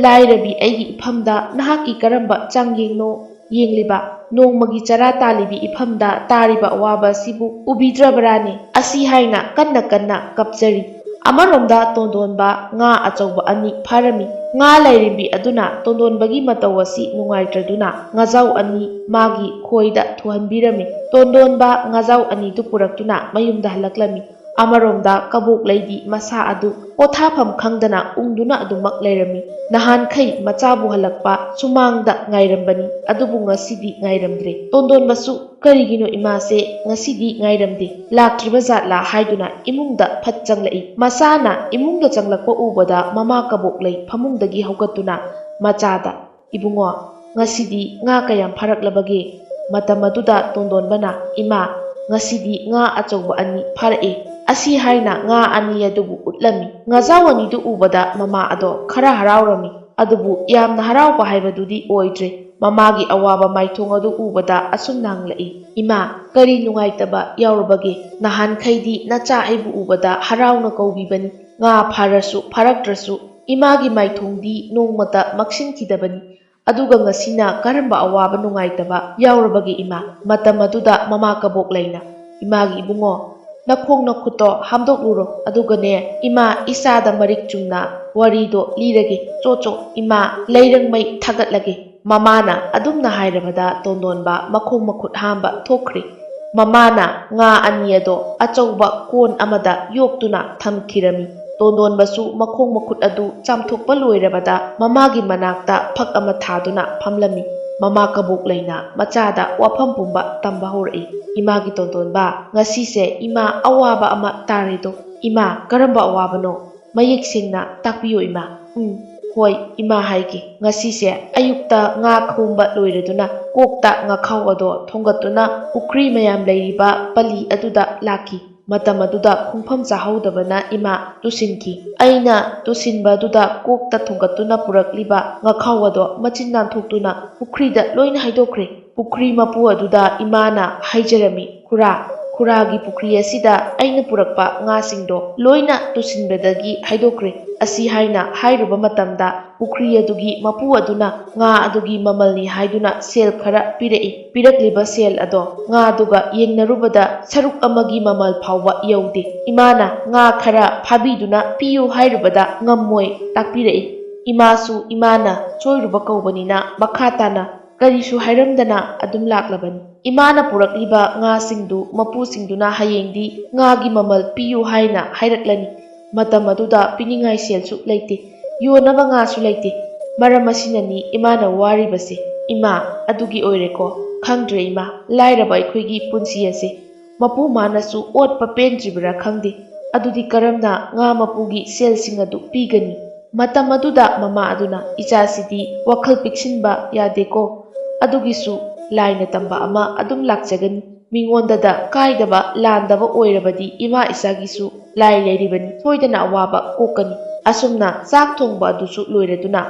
ꯂꯥꯏꯔꯕꯤ ꯑꯩꯒꯤ ꯏꯐꯝꯗ ꯅꯍꯥꯛꯀꯤ ꯀꯔꯝꯕ ꯆꯥꯡꯌꯦꯡꯅꯣ ꯌꯦꯡꯂꯤꯕ? ꯅꯣꯡꯃꯒꯤ ꯆꯔꯥ ꯇꯥꯜꯂꯤꯕꯤ ꯏꯐꯝꯗ ꯇꯥꯔꯤꯕ ꯑꯋꯥꯕ ꯑꯁꯤꯕꯨ ꯎꯕꯤꯗ꯭ꯔꯕ꯭ꯔꯥꯅꯦ?" ꯑꯁꯤ ꯍꯥꯏꯅ ꯀꯟꯅ ꯀꯟꯅ ꯀꯞꯆꯔꯤ꯫ ꯑꯃꯔꯣꯝꯗ ꯇꯣꯟꯗꯣꯟꯕ ꯉꯥ ꯑꯆꯧꯕ ꯑꯅꯤ ꯐꯥꯔꯝꯃꯤ꯫ ꯉꯥ ꯂꯩꯔꯤꯕꯤ ꯑꯗꯨꯅ ꯇꯣꯟꯗꯣꯟꯕꯒꯤ ꯃꯇꯧ ꯑꯁꯤ ꯅꯨꯡꯉꯥꯏꯇ꯭ꯔꯗꯨꯅ ꯉꯥꯖꯥꯎ ꯑꯅꯤ ꯃꯥꯒꯤ ꯈꯣꯏꯗ ꯊꯨꯍꯟꯕꯤꯔꯝꯃꯤ꯫ ꯇꯣꯟꯗꯣꯟꯕ ꯉꯥꯖꯥꯎ ꯑꯅꯤꯗꯨ ꯄꯨꯔꯛꯇꯨꯅ ꯃꯌꯨꯝꯗ ꯍꯜꯂꯛꯂꯝꯃꯤ꯫ ꯑꯃꯔꯣꯝꯗ ꯀꯕꯣꯛꯂꯩꯗꯤ ꯃꯁꯥ ꯑꯗꯨ ꯄꯣꯊꯥꯐꯝ ꯈꯪꯗꯅ ꯎꯪꯗꯨꯅ ꯑꯗꯨꯃꯛ ꯂꯩꯔꯝꯃꯤ꯫ ꯅꯍꯥꯟꯈꯩ ꯃꯆꯥꯕꯨ ꯍꯜꯂꯛꯄ ꯁꯨꯃꯥꯡꯗ ꯉꯥꯏꯔꯝꯕꯅꯤ, ꯑꯗꯨꯕꯨ ꯉꯁꯤꯗꯤ ꯉꯥꯏꯔꯝꯗ꯭ꯔꯦ꯫ ꯇꯣꯟꯗꯣꯟꯕꯁꯨ "ꯀꯔꯤꯒꯤꯅꯣ ꯏꯃꯥꯁꯦ ꯉꯁꯤꯗꯤ ꯉꯥꯏꯔꯝꯗꯦ? ꯂꯥꯛꯇ꯭ꯔꯤꯕ ꯖꯥꯠꯂꯥ?" ꯍꯥꯏꯗꯨꯅ ꯏꯃꯨꯡꯗ ꯐꯠ ꯆꯪꯂꯛꯏ꯫ ꯃꯆꯥꯅ ꯏꯃꯨꯡꯗ ꯆꯪꯂꯛꯄ ꯎꯕꯗ ꯃꯃꯥ ꯀꯕꯣꯛꯂꯩ ꯐꯃꯨꯡꯗꯒꯤ ꯍꯧꯒꯠꯇꯨꯅ ꯃꯆꯥꯗ, "ꯏꯕꯨꯡꯉꯣ, ꯉꯁꯤꯗꯤ ꯉꯥ ꯀꯌꯥꯝ ꯐꯥꯔꯛꯂꯕꯒꯦ?" ꯃꯇꯝ ꯑꯗꯨꯗ ꯇꯣꯟꯗꯣꯟꯕꯅ, "ꯏꯃꯥ, ꯉꯁꯤꯗꯤ ꯉꯥ ꯑꯆꯧꯕ ꯑꯅꯤ ꯐꯥꯔꯛꯑꯦ꯫" ꯑꯁꯤ ꯍꯥꯏꯅ ꯉꯥ ꯑꯅꯤ ꯑꯗꯨꯕꯨ ꯎꯠꯂꯝꯃꯤ꯫ ꯉꯥꯖꯥꯎ ꯑꯅꯤꯗꯨ ꯎꯕꯗ ꯃꯃꯥ ꯑꯗꯣ ꯈꯔ ꯍꯔꯥꯎꯔꯝꯃꯤ, ꯑꯗꯨꯕꯨ ꯌꯥꯝꯅ ꯍꯔꯥꯎꯕ ꯍꯥꯏꯕꯗꯨꯗꯤ ꯑꯣꯏꯗ꯭ꯔꯦ꯫ ꯃꯃꯥꯒꯤ ꯑꯋꯥꯕ ꯃꯥꯏꯊꯣꯡ ꯑꯗꯨ ꯎꯕꯗ ꯑꯁꯨꯝꯅ ꯍꯪꯂꯛꯏ, "ꯏꯃꯥ, ꯀꯔꯤ ꯅꯨꯡꯉꯥꯏꯇꯕ ꯌꯥꯎꯔꯕꯒꯦ? ꯅꯍꯥꯟꯈꯩꯗꯤ ꯅꯆꯥ ꯑꯩꯕꯨ ꯎꯕꯗ ꯍꯔꯥꯎꯅ ꯀꯧꯕꯤꯕꯅꯤ꯫ ꯉꯥ ꯐꯥꯔꯁꯨ ꯐꯥꯔꯛꯇ꯭ꯔꯁꯨ ꯏꯃꯥꯒꯤ ꯃꯥꯏꯊꯣꯡꯗꯤ ꯅꯣꯡꯃꯇ ꯃꯛꯁꯤꯟꯈꯤꯗꯕꯅꯤ꯫ ꯑꯗꯨꯒ ꯉꯁꯤꯅ ꯀꯔꯝꯕ ꯑꯋꯥꯕ ꯅꯨꯡꯉꯥꯏꯇꯕ ꯌꯥꯎꯔꯕꯒꯦ ꯏꯃꯥ?" ꯃꯇꯝ ꯑꯗꯨꯗ ꯃꯃꯥ ꯀꯕꯣꯛꯂꯩꯅ, "ꯏꯃꯥꯒꯤ ꯏꯕꯨꯡꯉꯣ, ꯅꯈꯣꯡ ꯅꯈꯨꯠꯇꯣ ꯍꯥꯝꯗꯣꯛꯂꯨꯔꯣ, ꯑꯗꯨꯒꯅꯦ ꯏꯃꯥ ꯏꯆꯥꯗ ꯃꯔꯤꯛ ꯆꯨꯝꯅ ꯋꯥꯔꯤꯗꯣ ꯂꯤꯔꯒꯦ꯫ ꯆꯣ ꯆꯣ, ꯏꯃꯥ ꯂꯩꯔꯪꯃꯩ ꯊꯥꯒꯠꯂꯒꯦ꯫" ꯃꯃꯥꯅ ꯑꯗꯨꯝꯅ ꯍꯥꯏꯔꯕꯗ ꯇꯣꯟꯗꯣꯟꯕ ꯃꯈꯣꯡ ꯃꯈꯨꯠ ꯍꯥꯝꯕ ꯊꯣꯛꯈ꯭ꯔꯦ꯫ ꯃꯃꯥꯅ ꯉꯥ ꯑꯅꯤ ꯑꯗꯣ ꯑꯆꯧꯕ ꯀꯣꯟ ꯑꯃꯗ ꯌꯣꯛꯇꯨꯅ ꯊꯝꯈꯤꯔꯝꯃꯤ꯫ ꯇꯣꯟꯗꯣꯟꯕꯁꯨ ꯃꯈꯣꯡ ꯃꯈꯨꯠ ꯑꯗꯨ ꯆꯥꯝꯊꯣꯛꯄ ꯂꯣꯏꯔꯕꯗ ꯃꯃꯥꯒꯤ ꯃꯅꯥꯛꯇ ꯐꯛ ꯑꯃ ꯊꯥꯗꯨꯅ ꯐꯝꯂꯝꯃꯤ꯫ ꯃꯃꯥ ꯀꯕꯣꯛꯂꯩꯅ ꯃꯆꯥꯗ ꯋꯥꯐꯝ ꯄꯨꯝꯕ ꯇꯝꯕ ꯍꯧꯔꯛꯏ꯫ "ꯏꯃꯥꯒꯤ ꯇꯣꯟꯗꯣꯟꯕ, ꯉꯁꯤꯁꯦ ꯏꯃꯥ ꯑꯋꯥꯕ ꯑꯃ ꯇꯥꯔꯦꯗꯣ꯫ ꯏꯃꯥ, ꯀꯔꯝꯕ ꯑꯋꯥꯕꯅꯣ? ꯃꯌꯦꯛ ꯁꯦꯡꯅ ꯇꯥꯛꯄꯤꯌꯨ ꯏꯃꯥ꯫" "ꯎꯝ, ꯍꯣꯏ ꯏꯃꯥ ꯍꯥꯏꯒꯦ꯫ ꯉꯁꯤꯁꯦ ꯑꯌꯨꯛꯇ ꯉꯥ ꯈꯣꯝꯕ ꯂꯣꯏꯔꯗꯨꯅ ꯀꯣꯛꯇ ꯉꯥꯈꯥꯎ ꯑꯗꯣ ꯊꯣꯡꯒꯠꯇꯨꯅ ꯄꯨꯈ꯭ꯔꯤ ꯃꯌꯥꯝ ꯂꯩꯔꯤꯕ ꯄꯜꯂꯤ ꯑꯗꯨꯗ ꯂꯥꯛꯈꯤ꯫ ꯃꯇꯝ ꯑꯗꯨꯗ ꯈꯣꯡꯐꯝ ꯆꯥꯍꯧꯗꯕꯅ ꯏꯃꯥ ꯇꯨꯁꯤꯟꯈꯤ꯫ ꯑꯩꯅ ꯇꯨꯁꯤꯟꯕ ꯑꯗꯨꯗ ꯀꯣꯛꯇ ꯊꯣꯡꯒꯠꯇꯨꯅ ꯄꯨꯔꯛꯂꯤꯕ ꯉꯥꯈꯥꯎ ꯑꯗꯣ ꯃꯆꯤꯟ ꯅꯥꯟꯊꯣꯛꯇꯨꯅ ꯄꯨꯈ꯭ꯔꯤꯗ ꯂꯣꯏꯅ ꯍꯩꯗꯣꯛꯈ꯭ꯔꯦ꯫" ꯄꯨꯈ꯭ꯔꯤ ꯃꯄꯨ ꯑꯗꯨꯗ ꯏꯃꯥꯅ ꯍꯥꯏꯖꯔꯝꯃꯤ, "ꯈꯨꯔꯥ, ꯈꯨꯔꯥꯒꯤ ꯄꯨꯈ꯭ꯔꯤ ꯑꯁꯤꯗ ꯑꯩꯅ ꯄꯨꯔꯛꯄ ꯉꯥꯁꯤꯡꯗꯣ ꯂꯣꯏꯅ ꯇꯨꯁꯤꯟꯕꯗꯒꯤ ꯍꯩꯗꯣꯛꯈ꯭ꯔꯦ꯫" ꯑꯁꯤ ꯍꯥꯏꯅ ꯍꯥꯏꯔꯨꯕ ꯃꯇꯝꯗ ꯄꯨꯈ꯭ꯔꯤ ꯑꯗꯨꯒꯤ ꯃꯄꯨ ꯑꯗꯨꯅ ꯉꯥ ꯑꯗꯨꯒꯤ ꯃꯃꯜꯅꯤ ꯍꯥꯏꯗꯨꯅ ꯁꯦꯜ ꯈꯔ ꯄꯤꯔꯛꯏ꯫ ꯄꯤꯔꯛꯂꯤꯕ ꯁꯦꯜ ꯑꯗꯣ ꯉꯥꯗꯨꯒ ꯌꯦꯡꯅꯔꯨꯕꯗ ꯁꯔꯨꯛ ꯑꯃꯒꯤ ꯃꯃꯜ ꯐꯥꯎꯕ ꯌꯧꯗꯦ꯫ ꯏꯃꯥꯅ ꯉꯥ ꯈꯔ ꯐꯥꯕꯤꯗꯨꯅ ꯄꯤꯌꯨ ꯍꯥꯏꯔꯨꯕꯗ ꯉꯝꯃꯣꯏ ꯇꯥꯛꯄꯤꯔꯛꯏ꯫ ꯏꯃꯥꯁꯨ ꯏꯃꯥꯅ ꯁꯣꯏꯔꯨꯕ ꯀꯧꯕꯅꯤꯅ ꯃꯈꯥ ꯇꯥꯅ ꯀꯔꯤꯁꯨ ꯍꯥꯏꯔꯝꯗꯅ ꯑꯗꯨꯝ ꯂꯥꯛꯂꯕꯅꯤ꯫ ꯏꯃꯥꯅ ꯄꯨꯔꯛꯂꯤꯕ ꯉꯥꯁꯤꯡꯗꯨ ꯃꯄꯨꯁꯤꯡꯗꯨꯅ ꯍꯌꯦꯡꯗꯤ ꯉꯥꯒꯤ ꯃꯃꯜ ꯄꯤꯌꯨ ꯍꯥꯏꯅ ꯍꯥꯏꯔꯛꯂꯅꯤ꯫ ꯃꯇꯝ ꯑꯗꯨꯗ ꯄꯤꯅꯤꯡꯉꯥꯏ ꯁꯦꯜꯁꯨ ꯂꯩꯇꯦ, ꯌꯣꯟꯅꯕ ꯉꯥꯁꯨ ꯂꯩꯇꯦ꯫ ꯃꯔꯝ ꯑꯁꯤꯅꯅꯤ ꯏꯃꯥꯅ ꯋꯥꯔꯤꯕꯁꯦ꯫ ꯏꯃꯥ, ꯑꯗꯨꯒꯤ ꯑꯣꯏꯔꯦꯀꯣ꯫ ꯈꯪꯗ꯭ꯔꯦ ꯏꯃꯥ, ꯂꯥꯏꯔꯕ ꯑꯩꯈꯣꯏꯒꯤ ꯄꯨꯟꯁꯤ ꯑꯁꯦ꯫ ꯃꯄꯨ ꯃꯥꯅꯁꯨ ꯑꯣꯠꯄ ꯄꯦꯟꯗ꯭ꯔꯤꯕꯔꯥ ꯈꯪꯗꯦ꯫ ꯑꯗꯨꯗꯤ ꯀꯔꯝꯅ ꯉꯥ ꯃꯄꯨꯒꯤ ꯁꯦꯜꯁꯤꯡ ꯑꯗꯨ ꯄꯤꯒꯅꯤ? ꯃꯇꯝ ꯑꯗꯨꯗ ꯃꯃꯥ ꯑꯗꯨꯅ, "ꯏꯆꯥꯁꯤꯗꯤ ꯋꯥꯈꯜ ꯄꯤꯛꯁꯤꯟꯕ ꯌꯥꯗꯦꯀꯣ꯫ ꯑꯗꯨꯒꯤꯁꯨ ꯂꯥꯏꯅ ꯇꯝꯕ ꯑꯃ ꯑꯗꯨꯝ ꯂꯥꯛꯆꯒꯅꯤ꯫ ꯃꯤꯉꯣꯟꯗꯗ ꯀꯥꯏꯗꯕ ꯂꯥꯟꯗꯕ ꯑꯣꯏꯔꯕꯗꯤ ꯏꯃꯥ ꯏꯆꯥꯒꯤꯁꯨ ꯂꯥꯏ ꯂꯩꯔꯤꯕꯅꯤ, ꯁꯣꯏꯗꯅ ꯑꯋꯥꯕ ꯀꯣꯛꯀꯅꯤ꯫" ꯑꯁꯨꯝꯅ ꯆꯥꯛ ꯊꯣꯡꯕ ꯑꯗꯨꯁꯨ ꯂꯣꯏꯔꯗꯨꯅ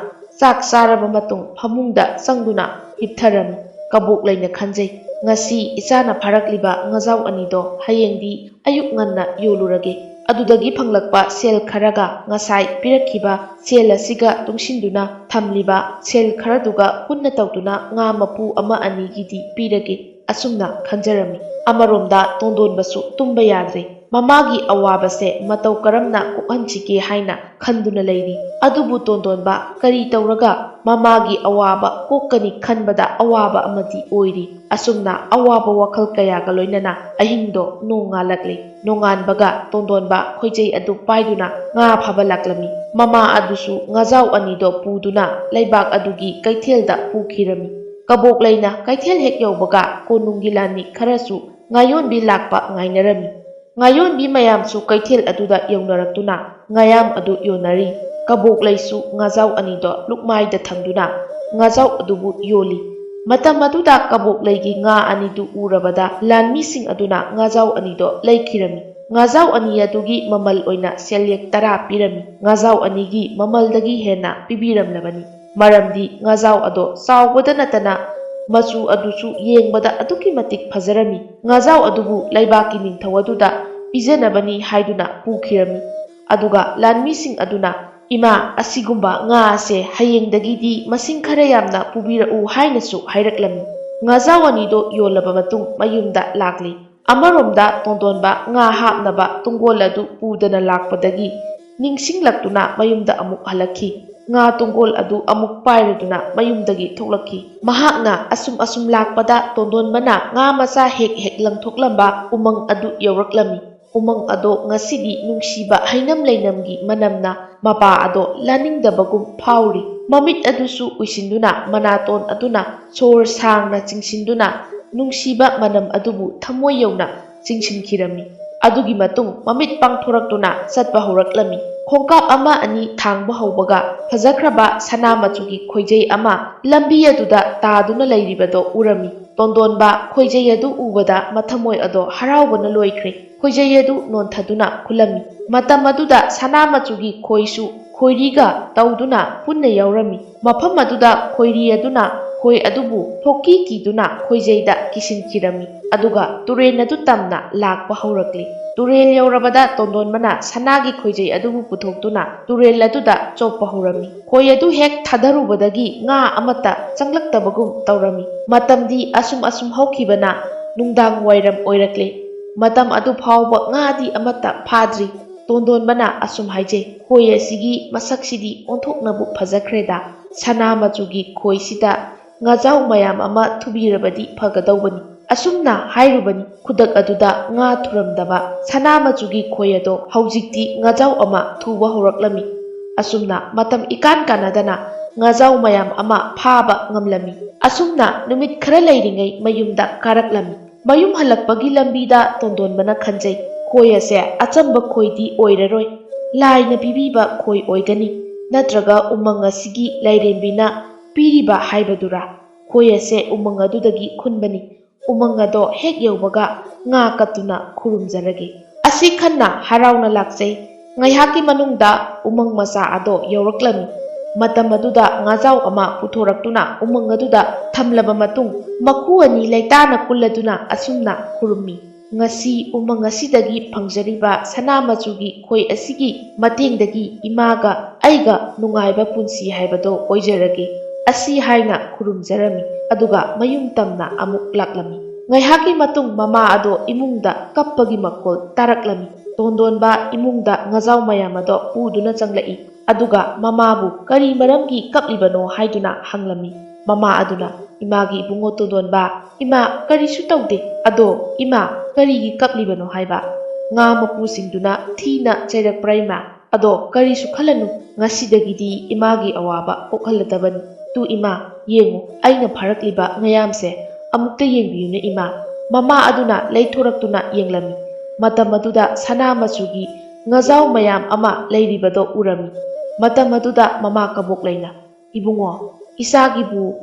ꯆꯥꯛ ꯆꯥꯔꯕ ꯃꯇꯨꯡ ꯐꯃꯨꯡꯗ ꯆꯪꯗꯨꯅ ꯍꯤꯞꯊꯔꯝꯃꯤ꯫ ꯀꯕꯣꯛꯂꯩꯅ ꯈꯟꯖꯩ, "ꯉꯁꯤ ꯏꯆꯥꯅ ꯐꯥꯔꯛꯂꯤꯕ ꯉꯥꯖꯥꯎ ꯑꯅꯤꯗꯣ ꯍꯌꯦꯡꯗꯤ ꯑꯌꯨꯛ ꯉꯟꯅ ꯌꯣꯜꯂꯨꯔꯒꯦ꯫ ꯑꯗꯨꯗꯒꯤ ꯐꯪꯂꯛꯄ ꯁꯦꯜ ꯈꯔꯒ ꯉꯁꯥꯏ ꯄꯤꯔꯛꯈꯤꯕ ꯁꯦꯜ ꯑꯁꯤꯒ ꯇꯨꯡꯁꯤꯟꯗꯨꯅ ꯊꯝꯂꯤꯕ ꯁꯦꯜ ꯈꯔꯗꯨꯒ ꯄꯨꯟꯅ ꯇꯧꯗꯨꯅ ꯉꯥ ꯃꯄꯨ ꯑꯃ ꯑꯅꯤꯒꯤꯗꯤ ꯄꯤꯔꯒꯦ꯫" ꯑꯁꯨꯝꯅ ꯈꯟꯖꯔꯝꯃꯤ꯫ ꯑꯃꯔꯣꯝꯗ ꯇꯣꯟꯗꯣꯟꯕꯁꯨ ꯇꯨꯝꯕ ꯌꯥꯗ꯭ꯔꯦ꯫ ꯃꯃꯥꯒꯤ ꯑꯋꯥꯕꯁꯦ ꯃꯇꯧ ꯀꯔꯝꯅ ꯀꯣꯛꯍꯟꯁꯤꯒꯦ ꯍꯥꯏꯅ ꯈꯟꯗꯨꯅ ꯂꯩꯔꯤ꯫ ꯑꯗꯨꯕꯨ ꯇꯣꯟꯗꯣꯟꯕ ꯀꯔꯤ ꯇꯧꯔꯒ ꯃꯃꯥꯒꯤ ꯑꯋꯥꯕ ꯀꯣꯛꯀꯅꯤ ꯈꯟꯕꯗ ꯑꯋꯥꯕ ꯑꯃꯗꯤ ꯑꯣꯏꯔꯤ꯫ ꯑꯁꯨꯝꯅ ꯑꯋꯥꯕ ꯋꯥꯈꯜ ꯀꯌꯥꯒ ꯂꯣꯏꯅꯅ ꯑꯍꯤꯡꯗꯣ ꯅꯣꯡꯉꯥꯜꯂꯛꯂꯦ꯫ ꯅꯣꯡꯉꯥꯟꯕꯒ ꯇꯣꯟꯗꯣꯟꯕ ꯈꯣꯏꯖꯩ ꯑꯗꯨ ꯄꯥꯏꯗꯨꯅ ꯉꯥ ꯐꯥꯕ ꯂꯥꯛꯂꯝꯃꯤ꯫ ꯃꯃꯥ ꯑꯗꯨꯁꯨ ꯉꯥꯖꯥꯎ ꯑꯅꯤꯗꯣ ꯄꯨꯗꯨꯅ ꯂꯩꯕꯥꯛ ꯑꯗꯨꯒꯤ ꯀꯩꯊꯦꯜꯗ ꯄꯨꯈꯤꯔꯝꯃꯤ꯫ ꯀꯕꯣꯛꯂꯩꯅ ꯀꯩꯊꯦꯜ ꯍꯦꯛ ꯌꯧꯕꯒ ꯀꯣꯅꯨꯡꯒꯤ ꯂꯥꯟꯃꯤ ꯈꯔꯁꯨ ꯉꯥꯌꯣꯟꯕꯤ ꯂꯥꯛꯄ ꯉꯥꯏꯅꯔꯝꯃꯤ꯫ ꯉꯥꯌꯣꯟꯕꯤ ꯃꯌꯥꯝꯁꯨ ꯀꯩꯊꯦꯜ ꯑꯗꯨꯗ ꯌꯧꯅꯔꯛꯇꯨꯅ ꯉꯥꯌꯥꯝ ꯑꯗꯨ ꯌꯣꯟꯅꯔꯤ꯫ ꯀꯕꯣꯛꯂꯩꯁꯨ ꯉꯥꯖꯥꯎ ꯑꯅꯤꯗꯣ ꯂꯨꯛꯃꯥꯏꯗ ꯊꯝꯗꯨꯅ ꯉꯥꯖꯥꯎ ꯑꯗꯨꯕꯨ ꯌꯣꯜꯂꯤ꯫ ꯃꯇꯝ ꯑꯗꯨꯗ ꯀꯕꯣꯛꯂꯩꯒꯤ ꯉꯥ ꯑꯅꯤꯗꯨ ꯎꯔꯕꯗ ꯂꯥꯟꯃꯤꯁꯤꯡ ꯑꯗꯨꯅ ꯉꯥꯖꯥꯎ ꯑꯅꯤꯗꯣ ꯂꯩꯈꯤꯔꯝꯃꯤ꯫ ꯉꯥꯖꯥꯎ ꯑꯅꯤ ꯑꯗꯨꯒꯤ ꯃꯃꯜ ꯑꯣꯏꯅ ꯁꯦꯜꯌꯦꯛ ꯇꯔꯥ ꯄꯤꯔꯝꯃꯤ꯫ ꯉꯥꯖꯥꯎ ꯑꯅꯤꯒꯤ ꯃꯃꯜꯗꯒꯤ ꯍꯦꯟꯅ ꯄꯤꯕꯤꯔꯝꯂꯕꯅꯤ꯫ ꯃꯔꯝꯗꯤ ꯉꯥꯖꯥꯎ ꯑꯗꯣ ꯆꯥꯎꯕꯗ ꯅꯠꯇꯅ ꯃꯆꯨ ꯑꯗꯨꯁꯨ ꯌꯦꯡꯕꯗ ꯑꯗꯨꯛꯀꯤ ꯃꯇꯤꯛ ꯐꯖꯔꯝꯃꯤ꯫ ꯉꯥꯖꯥꯎ ꯑꯗꯨꯕꯨ ꯂꯩꯕꯥꯛꯀꯤ ꯅꯤꯡꯊꯧ ꯑꯗꯨꯗ ꯄꯤꯖꯅꯕꯅꯤ ꯍꯥꯏꯗꯨꯅ ꯄꯨꯈꯤꯔꯝꯃꯤ꯫ ꯑꯗꯨꯒ ꯂꯥꯟꯃꯤꯁꯤꯡ ꯑꯗꯨꯅ, "ꯏꯃꯥ, ꯑꯁꯤꯒꯨꯝꯕ ꯉꯥ ꯑꯁꯦ ꯍꯌꯦꯡꯗꯒꯤꯗꯤ ꯃꯁꯤꯡ ꯈꯔ ꯌꯥꯝꯅ ꯄꯨꯕꯤꯔꯛꯎ" ꯍꯥꯏꯅꯁꯨ ꯍꯥꯏꯔꯛꯂꯝꯃꯤ꯫ ꯉꯥꯖꯥꯎ ꯑꯅꯤꯗꯣ ꯌꯣꯜꯂꯕ ꯃꯇꯨꯡ ꯃꯌꯨꯝꯗ ꯂꯥꯛꯂꯤ꯫ ꯑꯃꯔꯣꯝꯗ ꯇꯣꯟꯗꯣꯟꯕ ꯉꯥ ꯍꯥꯞꯅꯕ ꯇꯨꯡꯒꯣꯜ ꯑꯗꯨ ꯄꯨꯗꯅ ꯂꯥꯛꯄꯗꯒꯤ ꯅꯤꯡꯁꯤꯡꯂꯛꯇꯨꯅ ꯃꯌꯨꯝꯗ ꯑꯃꯨꯛ ꯍꯜꯂꯛꯈꯤ꯫ ꯉꯥ ꯇꯨꯡꯒꯣꯜ ꯑꯗꯨ ꯑꯃꯨꯛ ꯄꯥꯏꯔꯗꯨꯅ ꯃꯌꯨꯝꯗꯒꯤ ꯊꯣꯛꯂꯛꯈꯤ꯫ ꯃꯍꯥꯛꯅ ꯑꯁꯨꯝ ꯑꯁꯨꯝ ꯂꯥꯛꯄꯗ ꯇꯣꯟꯗꯣꯟꯕꯅ ꯉꯥ ꯃꯆꯥ ꯍꯦꯛ ꯍꯦꯛ ꯂꯪꯊꯣꯛꯂꯝꯕ ꯎꯃꯪ ꯑꯗꯨ ꯌꯧꯔꯛꯂꯝꯃꯤ꯫ ꯎꯃꯪ ꯑꯗꯣ ꯉꯁꯤꯗꯤ ꯅꯨꯡꯁꯤꯕ ꯍꯩꯅꯝ ꯂꯩꯅꯝꯒꯤ ꯃꯅꯝꯅ ꯃꯄꯥ ꯑꯗꯣ ꯂꯥꯅꯤꯡꯗꯕꯒꯨꯝ ꯐꯥꯎꯔꯤ꯫ ꯃꯃꯤꯠ ꯑꯗꯨꯁꯨ ꯎꯏꯁꯤꯟꯗꯨꯅ ꯃꯅꯥꯇꯣꯟ ꯑꯗꯨꯅ ꯁꯣꯔ ꯁꯥꯡꯅ ꯆꯤꯡꯁꯤꯟꯗꯨꯅ ꯅꯨꯡꯁꯤꯕ ꯃꯅꯝ ꯑꯗꯨꯕꯨ ꯊꯃꯣꯏ ꯌꯧꯅ ꯆꯤꯡꯁꯤꯟꯈꯤꯔꯝꯃꯤ꯫ ꯑꯗꯨꯒꯤ ꯃꯇꯨꯡ ꯃꯃꯤꯠ ꯄꯥꯡꯊꯣꯔꯛꯇꯨꯅ ꯆꯠꯄ ꯍꯧꯔꯛꯂꯝꯃꯤ꯫ ꯈꯣꯡꯀꯥꯞ ꯑꯃ ꯑꯅꯤ ꯊꯥꯡꯕ ꯍꯧꯕꯒ ꯐꯖꯈ꯭ꯔꯕ ꯁꯅꯥ ꯃꯆꯨꯒꯤ ꯈꯣꯏꯖꯩ ꯑꯃ ꯂꯝꯕꯤ ꯑꯗꯨꯗ ꯇꯥꯗꯨꯅ ꯂꯩꯔꯤꯕꯗꯣ ꯎꯔꯝꯃꯤ꯫ ꯇꯣꯟꯗꯣꯟꯕ ꯈꯣꯏꯖꯩ ꯑꯗꯨ ꯎꯕꯗ ꯃꯊꯃꯣꯏ ꯑꯗꯣ ꯍꯔꯥꯎꯕꯅ ꯂꯣꯏꯈ꯭ꯔꯦ꯫ ꯈꯣꯏꯖꯩ ꯑꯗꯨ ꯅꯣꯟꯊꯗꯨꯅ ꯈꯨꯜꯂꯝꯃꯤ꯫ ꯃꯇꯝ ꯑꯗꯨꯗ ꯁꯅꯥ ꯃꯆꯨꯒꯤ ꯈꯣꯏꯁꯨ ꯈꯣꯏꯔꯤꯒ ꯇꯧꯗꯨꯅ ꯄꯨꯟꯅ ꯌꯥꯎꯔꯝꯃꯤ꯫ ꯃꯐꯝ ꯑꯗꯨꯗ ꯈꯣꯏꯔꯤ ꯑꯗꯨꯅ ꯈꯣꯏ ꯑꯗꯨꯕꯨ ꯐꯣꯛꯀꯤ ꯀꯤꯗꯨꯅ ꯈꯣꯏꯖꯩꯗ ꯀꯤꯁꯤꯟꯈꯤꯔꯝꯃꯤ꯫ ꯑꯗꯨꯒ ꯇꯨꯔꯦꯜ ꯑꯗꯨ ꯇꯝꯅ ꯂꯥꯛꯄ ꯍꯧꯔꯛꯂꯤ꯫ ꯇꯨꯔꯦꯜ ꯌꯧꯔꯕꯗ ꯇꯣꯟꯗꯣꯟꯕꯅ ꯁꯅꯥꯒꯤ ꯈꯣꯏꯖꯩ ꯑꯗꯨꯕꯨ ꯄꯨꯊꯣꯛꯇꯨꯅ ꯇꯨꯔꯦꯜ ꯑꯗꯨꯗ ꯆꯣꯞꯄ ꯍꯧꯔꯝꯃꯤ꯫ ꯈꯣꯏ ꯑꯗꯨ ꯍꯦꯛ ꯊꯥꯗꯔꯨꯕꯗꯒꯤ ꯉꯥ ꯑꯃꯠꯇ ꯆꯪꯂꯛꯇꯕꯒꯨꯝ ꯇꯧꯔꯝꯃꯤ꯫ ꯃꯇꯝꯗꯤ ꯑꯁꯨꯝ ꯑꯁꯨꯝ ꯍꯧꯈꯤꯕꯅ ꯅꯨꯡꯗꯥꯡ ꯋꯥꯏꯔꯝ ꯑꯣꯏꯔꯛꯂꯦ꯫ ꯃꯇꯝ ꯑꯗꯨ ꯐꯥꯎꯕ ꯉꯥꯗꯤ ꯑꯃꯠꯇ ꯐꯥꯗ꯭ꯔꯤ꯫ ꯇꯣꯟꯗꯣꯟꯕꯅ ꯑꯁꯨꯝ ꯍꯥꯏꯖꯩ, "ꯈꯣꯏ ꯑꯁꯤꯒꯤ ꯃꯁꯛꯁꯤꯗꯤ ꯑꯣꯟꯊꯣꯛꯅꯕꯨ ꯐꯖꯈ꯭ꯔꯦꯗ꯫ ꯁꯅꯥ ꯃꯆꯨꯒꯤ ꯈꯣꯏꯁꯤꯗ ꯉꯥꯖꯥꯎ ꯃꯌꯥꯝ ꯑꯃ ꯊꯨꯕꯤꯔꯕꯗꯤ ꯐꯒꯗꯧꯕꯅꯤ"꯫ ꯑꯁꯨꯝꯅ ꯍꯥꯏꯔꯨꯕꯅꯤ꯫ ꯈꯨꯗꯛ ꯑꯗꯨꯗ ꯉꯥ ꯊꯨꯔꯝꯗꯕ ꯁꯅꯥ ꯃꯆꯨꯒꯤ ꯈꯣꯏ ꯑꯗꯣ ꯍꯧꯖꯤꯛꯇꯤ ꯉꯥꯖꯥꯎ ꯑꯃ ꯊꯨꯕ ꯍꯧꯔꯛꯂꯝꯃꯤ꯫ ꯑꯁꯨꯝꯅ ꯃꯇꯝ ꯏꯀꯥꯟ ꯀꯥꯟꯅꯗꯅ ꯉꯥꯖꯥꯎ ꯃꯌꯥꯝ ꯑꯃ ꯐꯥꯕ ꯉꯝꯂꯝꯃꯤ꯫ ꯑꯁꯨꯝꯅ ꯅꯨꯃꯤꯠ ꯈꯔ ꯂꯩꯔꯤꯉꯩ ꯃꯌꯨꯝꯗ ꯀꯥꯔꯛꯂꯝꯃꯤ꯫ ꯃꯌꯨꯝ ꯍꯜꯂꯛꯄꯒꯤ ꯂꯝꯕꯤꯗ ꯇꯣꯟꯗꯣꯟꯕꯅ ꯈꯟꯖꯩ, "ꯈꯣꯏ ꯑꯁꯦ ꯑꯆꯝꯕ ꯈꯣꯏꯗꯤ ꯑꯣꯏꯔꯔꯣꯏ, ꯂꯥꯏꯅ ꯄꯤꯕꯤꯕ ꯈꯣꯏ ꯑꯣꯏꯒꯅꯤ, ꯅꯠꯇ꯭ꯔꯒ ꯎꯃꯪ ꯑꯁꯤꯒꯤ ꯂꯥꯏꯔꯦꯝꯕꯤꯅ ꯄꯤꯔꯤꯕ ꯍꯥꯏꯕꯗꯨꯔꯥ? ꯈꯣꯏ ꯑꯁꯦ ꯎꯃꯪ ꯑꯗꯨꯗꯒꯤ ꯈꯨꯟꯕꯅꯤ꯫ ꯎꯃꯪ ꯑꯗꯣ ꯍꯦꯛ ꯌꯧꯕꯒ ꯉꯥ ꯀꯠꯇꯨꯅ ꯈꯨꯔꯨꯝꯖꯔꯒꯦ"꯫ ꯑꯁꯤ ꯈꯟꯅ ꯍꯔꯥꯎꯅ ꯂꯥꯛꯆꯩ꯫ ꯉꯥꯏꯍꯥꯛꯀꯤ ꯃꯅꯨꯡꯗ ꯎꯃꯪ ꯃꯆꯥ ꯑꯗꯣ ꯌꯧꯔꯛꯂꯝꯃꯤ꯫ ꯃꯇꯝ ꯑꯗꯨꯗ ꯉꯥꯖꯥꯎ ꯑꯃ ꯄꯨꯊꯣꯔꯛꯇꯨꯅ ꯎꯃꯪ ꯑꯗꯨꯗ ꯊꯝꯂꯕ ꯃꯇꯨꯡ, ꯃꯈꯨ ꯑꯅꯤ ꯂꯩꯇꯥꯅ ꯀꯨꯜꯂꯗꯨꯅ ꯑꯁꯨꯝꯅ ꯈꯨꯔꯨꯝꯃꯤ, "ꯉꯁꯤ ꯎꯃꯪ ꯑꯁꯤꯗꯒꯤ ꯐꯪꯖꯔꯤꯕ ꯁꯅꯥ ꯃꯆꯨꯒꯤ ꯈꯣꯏ ꯑꯁꯤꯒꯤ ꯃꯇꯦꯡꯗꯒꯤ ꯏꯃꯥꯒ ꯑꯩꯒ ꯅꯨꯡꯉꯥꯏꯕ ꯄꯨꯟꯁꯤ ꯍꯥꯏꯕꯗꯣ ꯑꯣꯏꯖꯔꯒꯦ"꯫ ꯑꯁꯤ ꯍꯥꯏꯅ ꯈꯨꯔꯨꯝꯖꯔꯝꯃꯤ꯫ ꯑꯗꯨꯒ ꯃꯌꯨꯝ ꯇꯝꯅ ꯑꯃꯨꯛ ꯂꯥꯛꯂꯝꯃꯤ꯫ ꯉꯥꯏꯍꯥꯛꯀꯤ ꯃꯇꯨꯡ ꯃꯃꯥ ꯑꯗꯣ ꯏꯃꯨꯡꯗ ꯀꯞꯄꯒꯤ ꯃꯈꯣꯜ ꯇꯥꯔꯛꯂꯝꯃꯤ꯫ ꯇꯣꯟꯗꯣꯟꯕ ꯏꯃꯨꯡꯗ ꯉꯥꯖꯥꯎ ꯃꯌꯥꯝ ꯑꯗꯣ ꯄꯨꯗꯨꯅ ꯆꯪꯂꯛꯏ꯫ ꯑꯗꯨꯒ ꯃꯃꯥꯕꯨ ꯀꯔꯤ ꯃꯔꯝꯒꯤ ꯀꯞꯂꯤꯕꯅꯣ ꯍꯥꯏꯗꯨꯅ ꯍꯪꯂꯝꯃꯤ꯫ ꯃꯃꯥ ꯑꯗꯨꯅ, "ꯏꯃꯥꯒꯤ ꯏꯕꯨꯡꯉꯣ ꯇꯣꯟꯗꯣꯟꯕ, ꯏꯃꯥ, ꯀꯔꯤꯁꯨ ꯇꯧꯗꯦ꯫ ꯑꯗꯣ ꯏꯃꯥ, ꯀꯔꯤꯒꯤ ꯀꯞꯂꯤꯕꯅꯣ?" ꯍꯥꯏꯕ꯫ ꯉꯥ ꯃꯄꯨꯁꯤꯡꯗꯨꯅ ꯊꯤꯅ ꯆꯩꯔꯛꯄ꯭ꯔꯥ ꯏꯃꯥ? "ꯑꯗꯣ ꯀꯔꯤꯁꯨ ꯈꯜꯂꯅꯨ, ꯉꯁꯤꯗꯒꯤꯗꯤ ꯏꯃꯥꯒꯤ ꯑꯋꯥꯕ ꯀꯣꯛꯍꯜꯂꯗꯕꯅꯤ꯫ ꯇꯨ ꯏꯃꯥ, ꯌꯦꯡꯉꯨ, ꯑꯩꯅ ꯐꯥꯔꯛꯂꯤꯕ ꯉꯌꯥꯝꯁꯦ꯫ ꯑꯃꯨꯛꯇ ꯌꯦꯡꯕꯤꯌꯨꯅꯦ ꯏꯃꯥ꯫" ꯃꯃꯥ ꯑꯗꯨꯅ ꯂꯩꯊꯣꯔꯛꯇꯨꯅ ꯌꯦꯡꯂꯝꯃꯤ꯫ ꯃꯇꯝ ꯑꯗꯨꯗ ꯁꯅꯥ ꯃꯆꯨꯒꯤ ꯉꯖꯥꯎ ꯃꯌꯥꯝ ꯑꯃ ꯂꯩꯔꯤꯕꯗꯣ ꯎꯔꯝꯃꯤ꯫ ꯃꯇꯝ ꯑꯗꯨꯗ ꯃꯃꯥ ꯀꯕꯣꯛꯂꯩꯅ, "ꯏꯕꯨꯡꯉꯣ, ꯏꯆꯥꯒꯤꯕꯨ,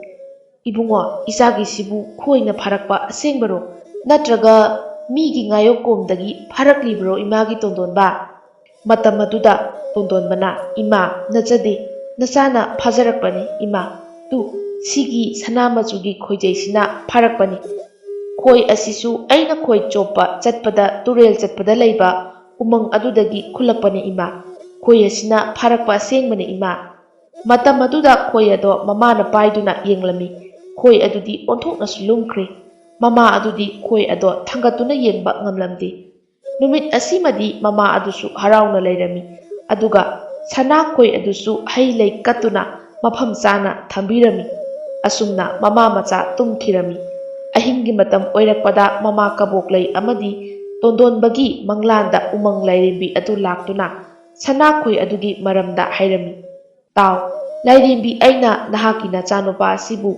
ꯏꯕꯨꯡꯉꯣ, ꯏꯆꯥꯒꯤꯁꯤꯕꯨ ꯈꯣꯏꯅ ꯐꯥꯔꯛꯄ ꯑꯁꯦꯡꯕꯔꯣ? ꯅꯠꯇ꯭ꯔꯒ ꯃꯤꯒꯤ ꯉꯥꯌꯣꯛꯀꯣꯝꯗꯒꯤ ꯐꯥꯔꯛꯂꯤꯕ꯭ꯔꯣ ꯏꯃꯥꯒꯤ ꯇꯣꯟꯗꯣꯟꯕ?" ꯃꯇꯝ ꯑꯗꯨꯗ ꯇꯣꯟꯗꯣꯟꯕꯅ, "ꯏꯃꯥ, ꯅꯠꯆꯗꯦ, ꯅꯆꯥꯅ ꯐꯥꯖꯔꯛꯄꯅꯤ ꯏꯃꯥ꯫ ꯇꯨ, ꯁꯤꯒꯤ ꯁꯅꯥ ꯃꯆꯨꯒꯤ ꯈꯣꯏꯖꯩꯁꯤꯅ ꯐꯥꯔꯛꯄꯅꯤ꯫ ꯈꯣꯏ ꯑꯁꯤꯁꯨ ꯑꯩꯅ ꯈꯣꯏ ꯆꯣꯞꯄ ꯆꯠꯄꯗ, ꯇꯨꯔꯦꯜ ꯆꯠꯄꯗ ꯂꯩꯕ ꯎꯃꯪ ꯑꯗꯨꯗꯒꯤ ꯈꯨꯜꯂꯛꯄꯅꯤ ꯏꯃꯥ꯫ ꯈꯣꯏ ꯑꯁꯤꯅ ꯐꯥꯔꯛꯄ ꯑꯁꯦꯡꯕꯅꯤ ꯏꯃꯥ꯫" ꯃꯇꯝ ꯑꯗꯨꯗ ꯈꯣꯏ ꯑꯗꯣ ꯃꯃꯥꯅ ꯄꯥꯏꯗꯨꯅ ꯌꯦꯡꯂꯝꯃꯤ꯫ ꯈꯣꯏ ꯑꯗꯨꯗꯤ ꯑꯣꯟꯊꯣꯛꯅꯁꯨ ꯂꯨꯝꯈ꯭ꯔꯦ꯫ ꯃꯃꯥ ꯑꯗꯨꯗꯤ ꯈꯣꯏ ꯑꯗꯣ ꯊꯥꯡꯒꯠꯇꯨꯅ ꯌꯦꯡꯕ ꯉꯝꯂꯝꯗꯦ꯫ ꯅꯨꯃꯤꯠ ꯑꯁꯤꯃꯗꯤ ꯃꯃꯥ ꯑꯗꯨꯁꯨ ꯍꯔꯥꯎꯅ ꯂꯩꯔꯝꯃꯤ, ꯑꯗꯨꯒ ꯁꯅꯥ ꯈꯣꯏ ꯑꯗꯨꯁꯨ ꯍꯩ ꯂꯩ ꯀꯠꯇꯨꯅ ꯃꯐꯝ ꯆꯥꯅ ꯊꯝꯕꯤꯔꯝꯃꯤ꯫ ꯑꯁꯨꯝꯅ ꯃꯃꯥ ꯃꯆꯥ ꯇꯨꯝꯈꯤꯔꯝꯃꯤ꯫ ꯑꯍꯤꯡꯒꯤ ꯃꯇꯝ ꯑꯣꯏꯔꯛꯄꯗ ꯃꯃꯥ ꯀꯕꯣꯛꯂꯩ ꯑꯃꯗꯤ ꯇꯣꯟꯗꯣꯟꯕꯒꯤ ꯃꯪꯂꯥꯟꯗ ꯎꯃꯪ ꯂꯥꯏꯔꯦꯝꯕꯤ ꯑꯗꯨ ꯂꯥꯛꯇꯨꯅ ꯁꯅꯥ ꯈꯣꯏ ꯑꯗꯨꯒꯤ ꯃꯔꯝꯗ ꯍꯥꯏꯔꯝꯃꯤ꯫ "ꯇꯥꯎ, ꯂꯥꯏꯔꯦꯝꯕꯤ, ꯑꯩꯅ ꯅꯍꯥꯛꯀꯤ ꯅꯆꯥꯅꯨꯄꯥ ꯑꯁꯤꯕꯨ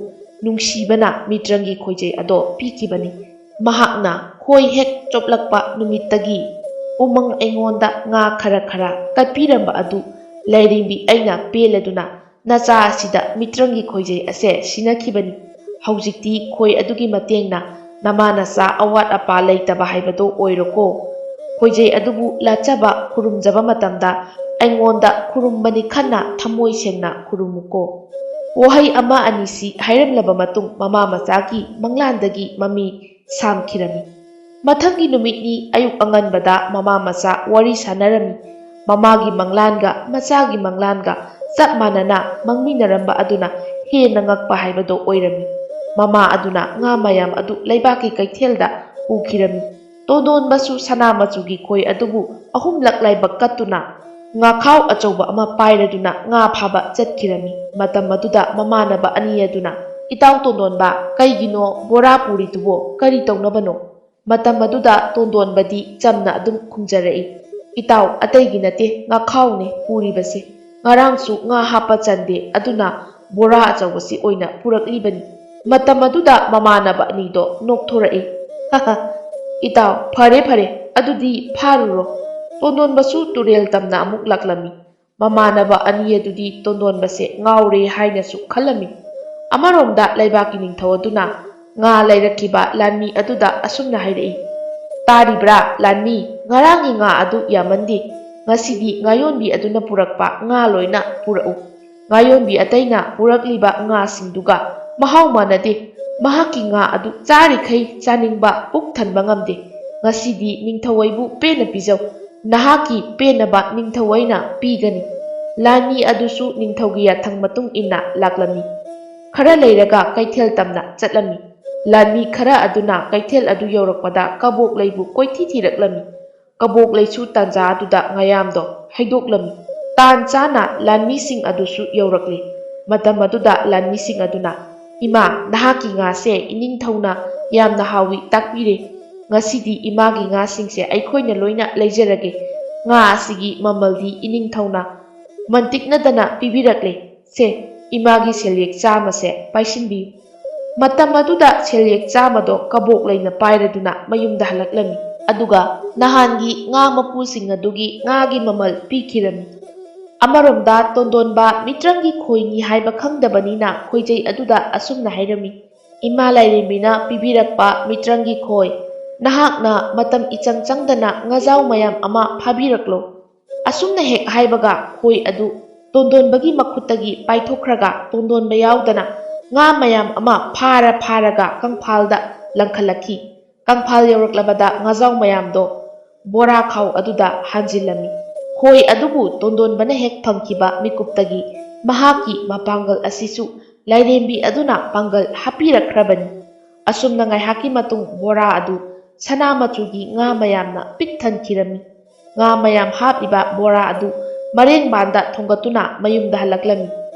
ꯅꯨꯡꯁꯤꯕꯅ ꯃꯤꯇ꯭ꯔꯪꯒꯤ ꯈꯣꯏꯖꯩ ꯑꯗꯣ ꯄꯤꯈꯤꯕꯅꯤ꯫ ꯃꯍꯥꯛꯅ ꯈꯣꯏ ꯍꯦꯛ ꯆꯣꯞꯂꯛꯄ ꯅꯨꯃꯤꯠꯇꯒꯤ ꯎꯃꯪ ꯑꯩꯉꯣꯟꯗ ꯉꯥ ꯈꯔ ꯈꯔ ꯀꯠꯄꯤꯔꯝꯕ ꯑꯗꯨ ꯂꯥꯏꯔꯦꯝꯕꯤ ꯑꯩꯅ ꯄꯦꯜꯂꯗꯨꯅ ꯅꯆꯥ ꯑꯁꯤꯗ ꯃꯤꯇ꯭ꯔꯪꯒꯤ ꯈꯣꯏꯖꯩ ꯑꯁꯦ ꯁꯤꯟꯅꯈꯤꯕꯅꯤ꯫ ꯍꯧꯖꯤꯛꯇꯤ ꯈꯣꯏ ꯑꯗꯨꯒꯤ ꯃꯇꯦꯡꯅ ꯅꯃꯥ ꯅꯆꯥ ꯑꯋꯥꯠ ꯑꯄꯥ ꯂꯩꯇꯕ ꯍꯥꯏꯕꯗꯣ ꯑꯣꯏꯔꯣꯀꯣ꯫ ꯈꯣꯏꯖꯩ ꯑꯗꯨꯕꯨ ꯂꯥꯠꯆꯕ ꯈꯨꯔꯨꯝꯖꯕ ꯃꯇꯝꯗ ꯑꯩꯉꯣꯟꯗ ꯈꯨꯔꯨꯝꯕꯅꯤ ꯈꯟꯅ ꯊꯃꯣꯏ ꯁꯦꯡꯅ ꯈꯨꯔꯨꯝꯃꯨꯀꯣ꯫" ꯋꯥꯍꯩ ꯑꯃ ꯑꯅꯤꯁꯤ ꯍꯥꯏꯔꯝꯂꯕ ꯃꯇꯨꯡ ꯃꯃꯥ ꯃꯆꯥꯒꯤ ꯃꯪꯂꯥꯟꯗꯒꯤ ꯃꯃꯤ ꯁꯥꯝꯈꯤꯔꯝꯃꯤ꯫ ꯃꯊꯪꯒꯤ ꯅꯨꯃꯤꯠꯅꯤ ꯑꯌꯨꯛ ꯑꯉꯟꯕꯗ ꯃꯃꯥ ꯃꯆꯥ ꯋꯥꯔꯤ ꯁꯥꯟꯅꯔꯝꯃꯤ꯫ ꯃꯃꯥꯒꯤ ꯃꯪꯂꯥꯟꯒ ꯃꯆꯥꯒꯤ ꯃꯪꯂꯥꯟꯒ ꯆꯞ ꯃꯥꯟꯅꯅ ꯃꯪꯃꯤꯟꯅꯔꯝꯕ ꯑꯗꯨꯅ ꯍꯦꯟꯅ ꯉꯛꯄ ꯍꯥꯏꯕꯗꯣ ꯑꯣꯏꯔꯝꯃꯤ꯫ ꯃꯃꯥ ꯑꯗꯨꯅ ꯉꯥ ꯃꯌꯥꯝ ꯑꯗꯨ ꯂꯩꯕꯥꯛꯀꯤ ꯀꯩꯊꯦꯜꯗ ꯄꯨꯈꯤꯔꯝꯃꯤ꯫ ꯇꯣꯟꯗꯣꯟꯕꯁꯨ ꯁꯅꯥ ꯃꯆꯨꯒꯤ ꯈꯣꯏ ꯑꯗꯨꯕꯨ ꯑꯍꯨꯝꯂꯛ ꯂꯥꯏꯕꯛ ꯀꯠꯇꯨꯅ ꯉꯥꯈꯥꯎ ꯑꯆꯧꯕ ꯑꯃ ꯄꯥꯏꯔꯗꯨꯅ ꯉꯥ ꯐꯥꯕ ꯆꯠꯈꯤꯔꯝꯃꯤ꯫ ꯃꯇꯝ ꯑꯗꯨꯗ ꯃꯃꯥꯟꯅꯕ ꯑꯅꯤ ꯑꯗꯨꯅ, "ꯏꯇꯥꯎ ꯇꯣꯟꯗꯣꯟꯕ, ꯀꯩꯒꯤꯅꯣ ꯕꯣꯔꯥ ꯄꯨꯔꯤꯗꯨꯕꯣ? ꯀꯔꯤ ꯇꯧꯅꯕꯅꯣ?" ꯃꯇꯝ ꯑꯗꯨꯗ ꯇꯣꯟꯗꯣꯟꯕꯗꯤ ꯆꯝꯅ ꯑꯗꯨꯝ ꯈꯨꯝꯖꯔꯛꯏ, "ꯏꯇꯥꯎ, ꯑꯇꯩꯒꯤ ꯅꯠꯇꯦ, ꯉꯥꯈꯥꯎꯅꯦ ꯄꯨꯔꯤꯕꯁꯦ꯫ ꯉꯔꯥꯡꯁꯨ ꯉꯥ ꯍꯥꯞꯄ ꯆꯟꯗꯦ, ꯑꯗꯨꯅ ꯕꯣꯔꯥ ꯑꯆꯧꯕꯁꯤ ꯑꯣꯏꯅ ꯄꯨꯔꯛꯂꯤꯕꯅꯤ꯫" ꯃꯇꯝ ꯑꯗꯨꯗ ꯃꯃꯥꯟꯅꯕ ꯑꯅꯤꯗꯣ ꯅꯣꯛꯊꯣꯔꯛꯏ꯫ "ꯍꯥ ꯍꯥ, ꯏꯇꯥꯎ, ꯐꯔꯦ ꯐꯔꯦ, ꯑꯗꯨꯗꯤ ꯐꯥꯔꯨꯔꯣ꯫" ꯇꯣꯟꯗꯣꯟꯕꯁꯨ ꯇꯨꯔꯦꯜ ꯇꯝꯅ ꯑꯃꯨꯛ ꯂꯥꯛꯂꯝꯃꯤ꯫ ꯃꯃꯥꯟꯅꯕ ꯑꯅꯤ ꯑꯗꯨꯗꯤ ꯇꯣꯟꯗꯣꯟꯕꯁꯦ ꯉꯥꯎꯔꯦ ꯍꯥꯏꯅꯁꯨ ꯈꯜꯂꯝꯃꯤ꯫ ꯑꯃꯔꯣꯝꯗ ꯂꯩꯕꯥꯛꯀꯤ ꯅꯤꯡꯊꯧ ꯑꯗꯨꯅ ꯉꯥ ꯂꯩꯔꯛꯈꯤꯕ ꯂꯥꯟꯃꯤ ꯑꯗꯨꯗ ꯑꯁꯨꯝꯅ ꯍꯥꯏꯔꯛꯏ, "ꯇꯥꯔꯤꯕ꯭ꯔꯥ ꯂꯥꯟꯃꯤ? ꯉꯔꯥꯡꯒꯤ ꯉꯥ ꯑꯗꯨ ꯌꯥꯝꯃꯟꯗꯦ꯫ ꯉꯁꯤꯗꯤ ꯉꯥꯌꯣꯟꯕꯤ ꯑꯗꯨꯅ ꯄꯨꯔꯛꯄ ꯉꯥ ꯂꯣꯏꯅ ꯄꯨꯔꯛꯎ꯫ ꯉꯥꯌꯣꯟꯕꯤ ꯑꯇꯩꯅ ꯄꯨꯔꯛꯂꯤꯕ ꯉꯥꯁꯤꯡꯗꯨꯒ ꯃꯍꯥꯎ ꯃꯥꯟꯅꯗꯦ꯫ ꯃꯍꯥꯛꯀꯤ ꯉꯥ ꯑꯗꯨ ꯆꯥꯔꯤꯈꯩ ꯆꯥꯅꯤꯡꯕ ꯄꯨꯛ ꯊꯟꯕ ꯉꯝꯗꯦ꯫ ꯉꯁꯤꯗꯤ ꯅꯤꯡꯊꯧ ꯑꯩꯕꯨ ꯄꯦꯟꯅ ꯄꯤꯖꯧ꯫ ꯅꯍꯥꯛꯀꯤ ꯄꯦꯟꯅꯕ ꯅꯤꯡꯊꯧ ꯑꯩꯅ ꯄꯤꯒꯅꯤ꯫" ꯂꯥꯟꯃꯤ ꯑꯗꯨꯁꯨ ꯅꯤꯡꯊꯧꯒꯤ ꯌꯥꯊꯪ ꯃꯇꯨꯡ ꯏꯟꯅ ꯂꯥꯛꯂꯝꯃꯤ꯫ ꯈꯔ ꯂꯩꯔꯒ ꯀꯩꯊꯦꯜ ꯇꯝꯅ ꯆꯠꯂꯝꯃꯤ꯫ ꯂꯥꯟꯃꯤ ꯈꯔ ꯑꯗꯨꯅ ꯀꯩꯊꯦꯜ ꯑꯗꯨ ꯌꯧꯔꯛꯄꯗ ꯀꯕꯣꯛ ꯂꯩꯕꯨ ꯀꯣꯏꯊꯤ ꯊꯤꯔꯛꯂꯝꯃꯤ꯫ ꯀꯕꯣꯛ ꯂꯩꯁꯨ ꯇꯥꯟꯖꯥ ꯑꯗꯨꯗ ꯉꯥꯌꯥꯝꯗꯣ ꯍꯩꯗꯣꯛꯂꯝꯃꯤ꯫ ꯇꯥꯟ ꯆꯥꯅ ꯂꯥꯟꯃꯤꯁꯤꯡ ꯑꯗꯨꯁꯨ ꯌꯧꯔꯛꯂꯤ꯫ ꯃꯇꯝ ꯑꯗꯨꯗ ꯂꯥꯟꯃꯤꯁꯤꯡ ꯑꯗꯨꯅ, "ꯏꯃꯥ, ꯅꯍꯥꯛꯀꯤ ꯉꯥꯁꯦ ꯏꯅꯤꯡꯊꯧꯅ ꯌꯥꯝꯅ ꯍꯥꯎꯏ ꯇꯥꯛꯄꯤꯔꯦ꯫ ꯉꯁꯤꯗꯤ ꯏꯃꯥꯒꯤ ꯉꯥꯁꯤꯡꯁꯦ ꯑꯩꯈꯣꯏꯅ ꯂꯣꯏꯅ ꯂꯩꯖꯔꯒꯦ꯫ ꯉꯥ ꯑꯁꯤꯒꯤ ꯃꯃꯜꯗꯤ ꯏꯅꯤꯡꯊꯧꯅ ꯃꯟꯇꯤꯛꯅꯗꯅ ꯄꯤꯕꯤꯔꯛꯂꯦ꯫ ꯁꯦ, ꯏꯃꯥꯒꯤ ꯁꯦꯜꯌꯦꯛ ꯆꯥꯝꯃꯁꯦ ꯄꯥꯏꯁꯤꯟꯕꯤꯌꯨ꯫" ꯃꯇꯝ ꯑꯗꯨꯗ ꯁꯦꯜꯌꯦꯛ ꯆꯥꯝꯃꯗꯣ ꯀꯕꯣꯛ ꯂꯩꯅ ꯄꯥꯏꯔꯗꯨꯅ ꯃꯌꯨꯝꯗ ꯍꯜꯂꯛꯂꯝꯃꯤ꯫ ꯑꯗꯨꯒ ꯅꯍꯥꯟꯒꯤ ꯉꯥ ꯃꯄꯨꯁꯤꯡ ꯑꯗꯨꯒꯤ ꯉꯥꯒꯤ ꯃꯃꯜ ꯄꯤꯈꯤꯔꯝꯃꯤ꯫ ꯑꯃꯔꯣꯝꯗ ꯇꯣꯟꯗꯣꯟꯕ ꯃꯤꯇ꯭ꯔꯪꯒꯤ ꯈꯣꯏꯅꯤ ꯍꯥꯏꯕ ꯈꯪꯗꯕꯅꯤꯅ ꯈꯣꯏꯖꯩ ꯑꯗꯨꯗ ꯑꯁꯨꯝꯅ ꯍꯥꯏꯔꯝꯃꯤ, "ꯏꯃꯥ ꯂꯥꯏꯔꯦꯝꯕꯤꯅ ꯄꯤꯕꯤꯔꯛꯄ ꯃꯤꯇ꯭ꯔꯪꯒꯤ ꯈꯣꯏ, ꯅꯍꯥꯛꯅ ꯃꯇꯝ ꯏꯆꯪ ꯆꯪꯗꯅ ꯉꯥꯖꯥꯎ ꯃꯌꯥꯝ ꯑꯃ ꯐꯥꯕꯤꯔꯛꯂꯣ꯫" ꯑꯁꯨꯝꯅ ꯍꯦꯛ ꯍꯥꯏꯕꯒ ꯈꯣꯏ ꯑꯗꯨ ꯇꯣꯟꯗꯣꯟꯕꯒꯤ ꯃꯈꯨꯠꯇꯒꯤ ꯄꯥꯏꯊꯣꯛꯈ꯭ꯔꯒ ꯇꯣꯟꯗꯣꯟꯕ ꯌꯥꯎꯗꯅ ꯉꯥ ꯃꯌꯥꯝ ꯑꯃ ꯐꯥꯔ ꯐꯥꯔꯒ ꯀꯪꯐꯥꯜꯗ ꯂꯪꯈꯠꯂꯛꯈꯤ꯫ ꯀꯪꯐꯥꯜ ꯌꯧꯔꯛꯂꯕꯗ ꯉꯥꯖꯥꯎ ꯃꯌꯥꯝꯗꯣ ꯕꯣꯔꯥ ꯈꯥꯎ ꯑꯗꯨꯗ ꯍꯥꯟꯖꯤꯜꯂꯝꯃꯤ꯫ ꯈꯣꯏ ꯑꯗꯨꯕꯨ ꯇꯣꯟꯗꯣꯟꯕꯅ ꯍꯦꯛ ꯐꯪꯈꯤꯕ ꯃꯤꯀꯨꯞꯇꯒꯤ ꯃꯍꯥꯛꯀꯤ ꯃꯄꯥꯡꯒꯜ ꯑꯁꯤꯁꯨ ꯂꯥꯏꯔꯦꯝꯕꯤ ꯑꯗꯨꯅ ꯄꯥꯡꯒꯜ ꯍꯥꯞꯄꯤꯔꯛꯈ꯭ꯔꯕꯅꯤ꯫ ꯑꯁꯨꯝꯅ ꯉꯥꯏꯍꯥꯛꯀꯤ ꯃꯇꯨꯡ ꯕꯣꯔꯥ ꯑꯗꯨ ꯁꯅꯥ ꯃꯆꯨꯒꯤ ꯉꯥ ꯃꯌꯥꯝꯅ ꯄꯤꯛ ꯊꯟꯈꯤꯔꯝꯃꯤ꯫ ꯉꯥ ꯃꯌꯥꯝ ꯍꯥꯞꯂꯤꯕ ꯕꯣꯔꯥ ꯑꯗꯨ ꯃꯔꯦꯡꯕꯥꯟꯗ ꯊꯣꯡꯒꯠꯇꯨꯅ ꯃꯌꯨꯝꯗ ꯍꯜꯂꯛꯂꯝꯃꯤ꯫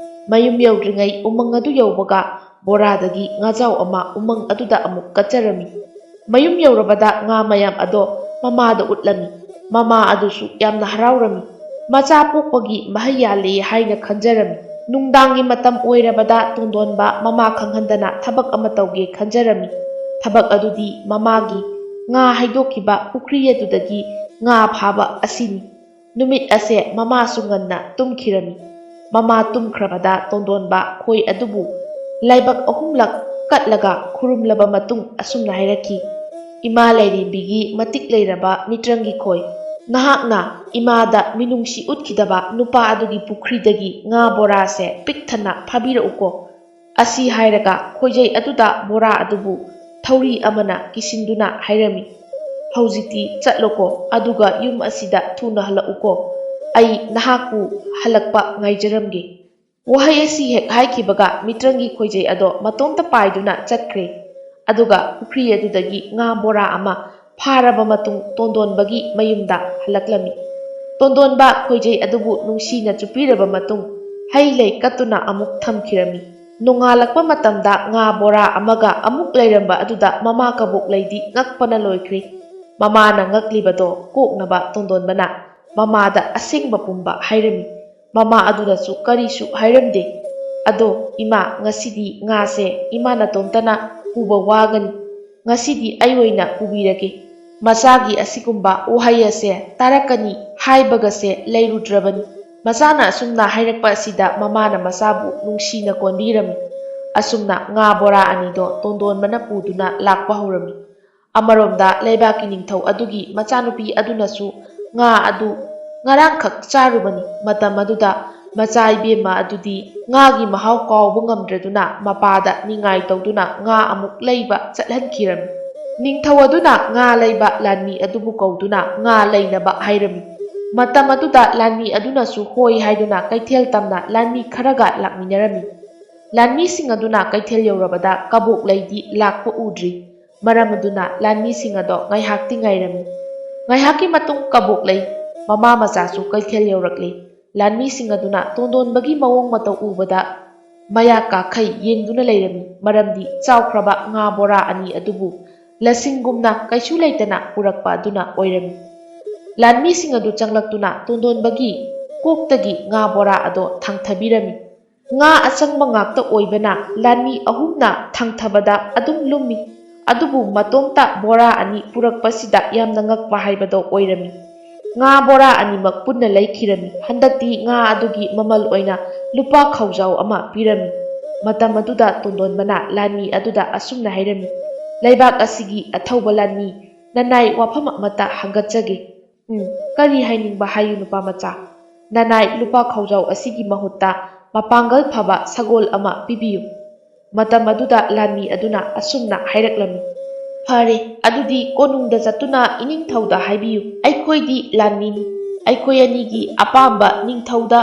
ꯃꯌꯨꯝ ꯌꯧꯗ꯭ꯔꯤꯉꯩ ꯎꯃꯪ ꯑꯗꯨ ꯌꯧꯕꯒ ꯕꯣꯔꯥꯗꯒꯤ ꯉꯥꯖꯥꯎ ꯑꯃ ꯎꯃꯪ ꯑꯗꯨꯗ ꯑꯃꯨꯛ ꯀꯠꯆꯔꯝꯃꯤ꯫ ꯃꯌꯨꯝ ꯌꯧꯔꯕꯗ ꯉꯥ ꯃꯌꯥꯝ ꯑꯗꯣ ꯃꯃꯥꯗ ꯎꯠꯂꯝꯃꯤ꯫ ꯃꯃꯥ ꯑꯗꯨꯁꯨ ꯌꯥꯝꯅ ꯍꯔꯥꯎꯔꯝꯃꯤ꯫ ꯃꯆꯥ ꯄꯣꯛꯄꯒꯤ ꯃꯍꯩ ꯌꯥꯜꯂꯦ ꯍꯥꯏꯅ ꯈꯟꯖꯔꯝꯃꯤ꯫ ꯅꯨꯡꯗꯥꯡꯒꯤ ꯃꯇꯝ ꯑꯣꯏꯔꯕꯗ ꯇꯣꯟꯗꯣꯟꯕ ꯃꯃꯥ ꯈꯪꯍꯟꯗꯅ ꯊꯕꯛ ꯑꯃ ꯇꯧꯒꯦ ꯈꯟꯖꯔꯝꯃꯤ꯫ ꯊꯕꯛ ꯑꯗꯨꯗꯤ ꯃꯃꯥꯒꯤ ꯉꯥ ꯍꯩꯗꯣꯛꯈꯤꯕ ꯄꯨꯈ꯭ꯔꯤ ꯑꯗꯨꯗꯒꯤ ꯉꯥ ꯐꯥꯕ ꯑꯁꯤꯅꯤ꯫ ꯅꯨꯃꯤꯠ ꯑꯁꯦ ꯃꯃꯥꯁꯨ ꯉꯟꯅ ꯇꯨꯝꯈꯤꯔꯝꯃꯤ꯫ ꯃꯃꯥ ꯇꯨꯝꯈ꯭ꯔꯕꯗ ꯇꯣꯟꯗꯣꯟꯕ ꯈꯣꯏ ꯑꯗꯨꯕꯨ ꯂꯥꯏꯕꯛ ꯑꯍꯨꯝꯂꯛ ꯀꯠꯂꯒ ꯈꯨꯔꯨꯝꯂꯕ ꯃꯇꯨꯡ ꯑꯁꯨꯝꯅ ꯍꯥꯏꯔꯛꯈꯤ, "ꯏꯃꯥ ꯂꯥꯏꯔꯦꯝꯕꯤꯒꯤ ꯃꯇꯤꯛ ꯂꯩꯔꯕ ꯃꯤꯇ꯭ꯔꯪꯒꯤ ꯈꯣꯏ, ꯅꯍꯥꯛꯅ ꯏꯃꯥꯗ ꯃꯤꯅꯨꯡꯁꯤ ꯎꯠꯈꯤꯗꯕ ꯅꯨꯄꯥ ꯑꯗꯨꯒꯤ ꯄꯨꯈ꯭ꯔꯤꯗꯒꯤ ꯉꯥ ꯕꯣꯔꯥꯁꯦ ꯄꯤꯛ ꯊꯟꯅ ꯐꯥꯕꯤꯔꯛꯎꯀꯣ꯫" ꯑꯁꯤ ꯍꯥꯏꯔꯒ ꯈꯣꯏꯖꯩ ꯑꯗꯨꯗ ꯕꯣꯔꯥ ꯑꯗꯨꯕꯨ ꯊꯧꯔꯤ ꯑꯃꯅ ꯀꯤꯁꯤꯟꯗꯨꯅ ꯍꯥꯏꯔꯝꯃꯤ, "ꯍꯧꯖꯤꯛꯇꯤ ꯆꯠꯂꯣꯀꯣ, ꯑꯗꯨꯒ ꯌꯨꯝ ꯑꯁꯤꯗ ꯊꯨꯅ ꯍꯜꯂꯛꯎꯀꯣ꯫ ꯑꯩ ꯅꯍꯥꯛꯄꯨ ꯍꯜꯂꯛꯄ ꯉꯥꯏꯖꯔꯝꯒꯦ꯫" ꯋꯥꯍꯩ ꯑꯁꯤ ꯍꯦꯛ ꯍꯥꯏꯈꯤꯕꯒ ꯃꯤꯇ꯭ꯔꯪꯒꯤ ꯈꯣꯏꯖꯩ ꯑꯗꯣ ꯃꯇꯣꯝꯇ ꯄꯥꯏꯗꯨꯅ ꯆꯠꯈ꯭ꯔꯦ꯫ ꯑꯗꯨꯒ ꯄꯨꯈ꯭ꯔꯤ ꯑꯗꯨꯗꯒꯤ ꯉꯥ ꯕꯣꯔꯥ ꯑꯃ ꯐꯥꯔꯕ ꯃꯇꯨꯡ ꯇꯣꯟꯗꯣꯟꯕꯒꯤ ꯃꯌꯨꯝꯗ ꯍꯜꯂꯛꯂꯝꯃꯤ꯫ ꯇꯣꯟꯗꯣꯟꯕ ꯈꯣꯏꯖꯩ ꯑꯗꯨꯕꯨ ꯅꯨꯡꯁꯤꯅ ꯆꯨꯞꯄꯤꯔꯕ ꯃꯇꯨꯡ ꯍꯩ ꯂꯩ ꯀꯠꯇꯨꯅ ꯑꯃꯨꯛ ꯊꯝꯈꯤꯔꯝꯃꯤ꯫ ꯅꯣꯡꯉꯥꯜꯂꯛꯄ ꯃꯇꯝꯗ ꯉꯥ ꯕꯣꯔꯥ ꯑꯃꯒ ꯑꯃꯨꯛ ꯂꯩꯔꯝꯕ ꯑꯗꯨꯗ ꯃꯃꯥ ꯀꯕꯣꯛꯂꯩꯗꯤ ꯉꯛꯄꯅ ꯂꯣꯏꯈ꯭ꯔꯦ꯫ ꯃꯃꯥꯅ ꯉꯛꯂꯤꯕꯗꯣ ꯀꯣꯛꯅꯕ ꯇꯣꯟꯗꯣꯟꯕꯅ ꯃꯃꯥꯗ ꯑꯁꯦꯡꯕ ꯄꯨꯝꯕ ꯍꯥꯏꯔꯝꯃꯤ꯫ ꯃꯃꯥ ꯑꯗꯨꯅꯁꯨ ꯀꯔꯤꯁꯨ ꯍꯥꯏꯔꯝꯗꯦ꯫ "ꯑꯗꯣ ꯏꯃꯥ, ꯉꯁꯤꯗꯤ ꯉꯥꯁꯦ ꯏꯃꯥ ꯅꯇꯣꯝꯇꯅ ꯄꯨꯕ ꯋꯥꯒꯅꯤ꯫ ꯉꯁꯤꯗꯤ ꯑꯩ ꯑꯣꯏꯅ ꯄꯨꯕꯤꯔꯒꯦ꯫" ꯃꯆꯥꯒꯤ ꯑꯁꯤꯒꯨꯝꯕ ꯋꯥꯍꯩ ꯑꯁꯦ ꯇꯥꯔꯛꯀꯅꯤ ꯍꯥꯏꯕꯒꯁꯦ ꯂꯩꯔꯨꯗ꯭ꯔꯕꯅꯤ꯫ ꯃꯆꯥꯅ ꯑꯁꯨꯝꯅ ꯍꯥꯏꯔꯛꯄ ꯑꯁꯤꯗ ꯃꯃꯥꯅ ꯃꯆꯥꯕꯨ ꯅꯨꯡꯁꯤꯅ ꯀꯣꯟꯕꯤꯔꯝꯃꯤ꯫ ꯑꯁꯨꯝꯅ ꯉꯥ ꯕꯣꯔꯥ ꯑꯅꯤꯗꯣ ꯇꯣꯟꯗꯣꯟꯕꯅ ꯄꯨꯗꯨꯅ ꯂꯥꯛꯄ ꯍꯧꯔꯝꯃꯤ꯫ ꯑꯃꯔꯣꯝꯗ ꯂꯩꯕꯥꯛꯀꯤ ꯅꯤꯡꯊꯧ ꯑꯗꯨꯒꯤ ꯃꯆꯥꯅꯨꯄꯤ ꯑꯗꯨꯅꯁꯨ ꯉꯥ ꯑꯗꯨ ꯉꯔꯥꯡꯈꯛ ꯆꯥꯔꯨꯕꯅꯤ꯫ ꯃꯇꯝ ꯑꯗꯨꯗ ꯃꯆꯥ ꯏꯕꯦꯝꯃ ꯑꯗꯨꯗꯤ ꯉꯥꯒꯤ ꯃꯍꯥꯎ ꯀꯥꯎꯕ ꯉꯝꯗ꯭ꯔꯗꯨꯅ ꯃꯄꯥꯗ ꯅꯤꯡꯉꯥꯏ ꯇꯧꯗꯨꯅ ꯉꯥ ꯑꯃꯨꯛ ꯂꯩꯕ ꯆꯠꯍꯟꯈꯤꯔꯝꯃꯤ꯫ ꯅꯤꯡꯊꯧ ꯑꯗꯨꯅ ꯉꯥ ꯂꯩꯕ ꯂꯥꯟꯃꯤ ꯑꯗꯨꯕꯨ ꯀꯧꯗꯨꯅ ꯉꯥ ꯂꯩꯅꯕ ꯍꯥꯏꯔꯝꯃꯤ꯫ ꯃꯇꯝ ꯑꯗꯨꯗ ꯂꯥꯟꯃꯤ ꯑꯗꯨꯅꯁꯨ ꯍꯣꯏ ꯍꯥꯏꯗꯨꯅ ꯀꯩꯊꯦꯜ ꯇꯝꯅ ꯂꯥꯟꯃꯤ ꯈꯔꯒ ꯂꯥꯛꯃꯤꯟꯅꯔꯝꯃꯤ꯫ ꯂꯥꯟꯃꯤꯁꯤꯡ ꯑꯗꯨꯅ ꯀꯩꯊꯦꯜ ꯌꯧꯔꯕꯗ ꯀꯕꯣꯛꯂꯩꯗꯤ ꯂꯥꯛꯄ ꯎꯗ꯭ꯔꯤ꯫ ꯃꯔꯝ ꯑꯗꯨꯅ ꯂꯥꯟꯃꯤꯁꯤꯡ ꯑꯗꯣ ꯉꯥꯏꯍꯥꯛꯇꯤ ꯉꯥꯏꯔꯝꯃꯤ꯫ ꯉꯥꯏꯍꯥꯛꯀꯤ ꯃꯇꯨꯡ ꯀꯕꯣꯛꯂꯩ ꯃꯃꯥ ꯃꯆꯥꯁꯨ ꯀꯩꯊꯦꯜ ꯌꯧꯔꯛꯂꯤ꯫ ꯂꯥꯟꯃꯤꯁꯤꯡ ꯑꯗꯨꯅ ꯇꯣꯟꯗꯣꯟꯕꯒꯤ ꯃꯑꯣꯡ ꯃꯇꯧ ꯎꯕꯗ ꯃꯌꯥ ꯀꯥꯈꯩ ꯌꯦꯡꯗꯨꯅ ꯂꯩꯔꯝꯃꯤ, ꯃꯔꯝꯗꯤ ꯆꯥꯎꯈ꯭ꯔꯕ ꯉꯥ ꯕꯣꯔꯥ ꯑꯅꯤ ꯑꯗꯨꯕꯨ ꯂꯁꯤꯡꯒꯨꯝꯅ ꯀꯩꯁꯨ ꯂꯩꯇꯅ ꯄꯨꯔꯛꯄ ꯑꯗꯨꯅ ꯑꯣꯏꯔꯝꯃꯤ꯫ ꯂꯥꯟꯃꯤꯁꯤꯡ ꯑꯗꯨ ꯆꯪꯂꯛꯇꯨꯅ ꯇꯣꯟꯗꯣꯟꯕꯒꯤ ꯀꯣꯛꯇꯒꯤ ꯉꯥ ꯕꯣꯔꯥ ꯑꯗꯣ ꯊꯥꯡꯊꯕꯤꯔꯝꯃꯤ꯫ ꯉꯥ ꯑꯆꯪꯕ ꯉꯥꯛꯇ ꯑꯣꯏꯕꯅ ꯂꯥꯟꯃꯤ ꯑꯍꯨꯝꯅ ꯊꯥꯡꯊꯕꯗ ꯑꯗꯨꯝ ꯂꯨꯝꯃꯤ꯫ ꯑꯗꯨꯕꯨ ꯃꯇꯣꯝꯇ ꯕꯣꯔꯥ ꯑꯅꯤ ꯄꯨꯔꯛꯄꯁꯤꯗ ꯌꯥꯝꯅ ꯉꯛꯄ ꯍꯥꯏꯕꯗꯣ ꯑꯣꯏꯔꯝꯃꯤ꯫ ꯉꯥ ꯕꯣꯔꯥ ꯑꯅꯤꯃꯛ ꯄꯨꯟꯅ ꯂꯩꯈꯤꯔꯝꯃꯤ꯫ ꯍꯟꯗꯛꯇꯤ ꯉꯥ ꯑꯗꯨꯒꯤ ꯃꯃꯜ ꯑꯣꯏꯅ ꯂꯨꯄꯥ ꯈꯥꯎꯖꯥꯎ ꯑꯃ ꯄꯤꯔꯝꯃꯤ꯫ ꯃꯇꯝ ꯑꯗꯨꯗ ꯇꯣꯟꯗꯣꯟꯕꯅ ꯂꯥꯟꯃꯤ ꯑꯗꯨꯗ ꯑꯁꯨꯝꯅ ꯍꯥꯏꯔꯝꯃꯤ, "ꯂꯩꯕꯥꯛ ꯑꯁꯤꯒꯤ ꯑꯊꯧꯕ ꯂꯥꯟꯃꯤ, ꯅꯅꯥꯏ ꯋꯥꯐꯝ ꯑꯃꯠꯇ ꯍꯪꯒꯠꯆꯒꯦ꯫" "ꯎꯝ, ꯀꯔꯤ ꯍꯥꯏꯅꯤꯡꯕ ꯍꯥꯏꯌꯨ, ꯅꯨꯄꯥ ꯃꯆꯥ꯫" "ꯅꯅꯥꯏ ꯂꯨꯄꯥ ꯈꯥꯎꯖꯥꯎ ꯑꯁꯤꯒꯤ ꯃꯍꯨꯠꯇ ꯃꯄꯥꯡꯒꯜ ꯐꯕ ꯁꯒꯣꯜ ꯑꯃ ꯄꯤꯕꯤꯌꯨ꯫" ꯃꯇꯝ ꯑꯗꯨꯗ ꯂꯥꯟꯃꯤ ꯑꯗꯨꯅ ꯑꯁꯨꯝꯅ ꯍꯥꯏꯔꯛꯂꯝꯃꯤ, "ꯐꯔꯦ, ꯑꯗꯨꯗꯤ ꯀꯣꯅꯨꯡꯗ ꯆꯠꯇꯨꯅ ꯏꯅꯤꯡꯊꯧꯗ ꯍꯥꯏꯕꯤꯌꯨ꯫ ꯑꯩꯈꯣꯏꯗꯤ ꯂꯥꯟꯃꯤꯅꯤ꯫ ꯑꯩꯈꯣꯏ ꯑꯅꯤꯒꯤ ꯑꯄꯥꯝꯕ ꯅꯤꯡꯊꯧꯗ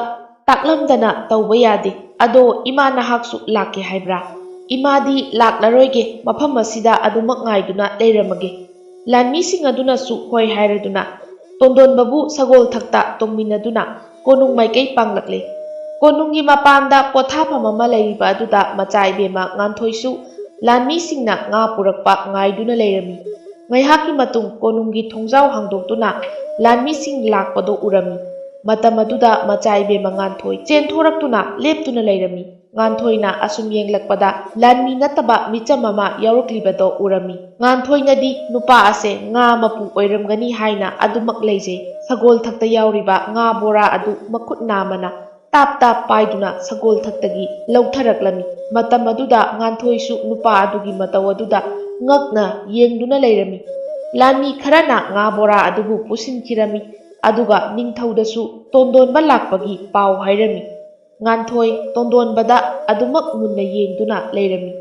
ꯇꯥꯛꯂꯝꯗꯅ ꯇꯧꯕ ꯌꯥꯗꯦ꯫ ꯑꯗꯣ ꯏꯃꯥ ꯅꯍꯥꯛꯁꯨ ꯂꯥꯛꯀꯦ ꯍꯥꯏꯕ꯭ꯔꯥ?" "ꯏꯃꯥꯗꯤ ꯂꯥꯛꯂꯔꯣꯏꯒꯦ, ꯃꯐꯝ ꯑꯁꯤꯗ ꯑꯗꯨꯃꯛ ꯉꯥꯏꯗꯨꯅ ꯂꯩꯔꯝꯃꯒꯦ꯫" ꯂꯥꯟꯃꯤꯁꯤꯡ ꯑꯗꯨꯅꯁꯨ ꯍꯣꯏ ꯍꯥꯏꯔꯗꯨꯅ ꯇꯣꯟꯗꯣꯟꯕꯕꯨ ꯁꯒꯣꯜ ꯊꯛꯇ ꯇꯣꯡꯃꯤꯟꯅꯗꯨꯅ ꯀꯣꯅꯨꯡ ꯃꯥꯏꯀꯩ ꯄꯥꯡꯂꯛꯂꯦ꯫ ꯀꯣꯅꯨꯡꯒꯤ ꯃꯄꯥꯟꯗ ꯄꯣꯊꯥꯐꯝ ꯑꯃ ꯂꯩꯔꯤꯕ ꯑꯗꯨꯗ ꯃꯆꯥ ꯏꯕꯦꯝꯃ ꯉꯥꯟꯊꯣꯏꯁꯨ ꯂꯥꯟꯃꯤꯁꯤꯡꯅ ꯉꯥ ꯄꯨꯔꯛꯄ ꯉꯥꯏꯗꯨꯅ ꯂꯩꯔꯝꯃꯤ꯫ ꯉꯥꯏꯍꯥꯛꯀꯤ ꯃꯇꯨꯡ ꯀꯣꯅꯨꯡꯒꯤ ꯊꯣꯡꯖꯥꯎ ꯍꯥꯡꯗꯣꯛꯇꯨꯅ ꯂꯥꯟꯃꯤꯁꯤꯡ ꯂꯥꯛꯄꯗꯨ ꯎꯔꯝꯃꯤ꯫ ꯃꯇꯝ ꯑꯗꯨꯗ ꯃꯆꯥ ꯏꯕꯦꯝꯃ ꯉꯥꯟꯊꯣꯏ ꯆꯦꯟꯊꯣꯔꯛꯇꯨꯅ ꯂꯦꯞꯇꯨꯅ ꯂꯩꯔꯝꯃꯤ꯫ ꯉꯥꯟꯊꯣꯏꯅ ꯑꯁꯨꯝ ꯌꯦꯡꯂꯛꯄꯗ ꯂꯥꯟꯃꯤ ꯅꯠꯇꯕ ꯃꯤꯆꯝ ꯑꯃ ꯌꯥꯎꯔꯛꯂꯤꯕꯗꯣ ꯎꯔꯝꯃꯤ꯫ ꯉꯥꯟꯊꯣꯏꯅꯗꯤ ꯅꯨꯄꯥ ꯑꯁꯦ ꯉꯥ ꯃꯄꯨ ꯑꯣꯏꯔꯝꯒꯅꯤ ꯍꯥꯏꯅ ꯑꯗꯨꯃꯛ ꯂꯩꯖꯩ꯫ ꯁꯒꯣꯜ ꯊꯛꯇ ꯌꯥꯎꯔꯤꯕ ꯉꯥ ꯕꯣꯔꯥ ꯑꯗꯨ ꯃꯈꯨꯠ ꯅꯥꯝꯃꯅ ꯇꯥꯞ ꯇꯥꯞ ꯄꯥꯏꯗꯨꯅ ꯁꯒꯣꯜ ꯊꯛꯇꯒꯤ ꯂꯧꯊꯔꯛꯂꯝꯃꯤ꯫ ꯃꯇꯝ ꯑꯗꯨꯗ ꯉꯥꯟꯊꯣꯏꯁꯨ ꯅꯨꯄꯥ ꯑꯗꯨꯒꯤ ꯃꯇꯧ ꯑꯗꯨꯗ ꯉꯛꯅ ꯌꯦꯡꯗꯨꯅ ꯂꯩꯔꯝꯃꯤ꯫ ꯂꯥꯟꯃꯤ ꯈꯔꯅ ꯉꯥ ꯕꯣꯔꯥ ꯑꯗꯨꯕꯨ ꯄꯨꯁꯤꯟꯈꯤꯔꯝꯃꯤ, ꯑꯗꯨꯒ ꯅꯤꯡꯊꯧꯗꯁꯨ ꯇꯣꯟꯗꯣꯟꯕ ꯂꯥꯛꯄꯒꯤ ꯄꯥꯎ ꯍꯥꯏꯔꯝꯃꯤ꯫ ꯉꯥꯟꯊꯣꯏ ꯇꯣꯟꯗꯣꯟꯕꯗ ꯑꯗꯨꯃꯛ ꯃꯨꯟꯅ ꯌꯦꯡꯗꯨꯅ ꯂꯩꯔꯝꯃꯤ꯫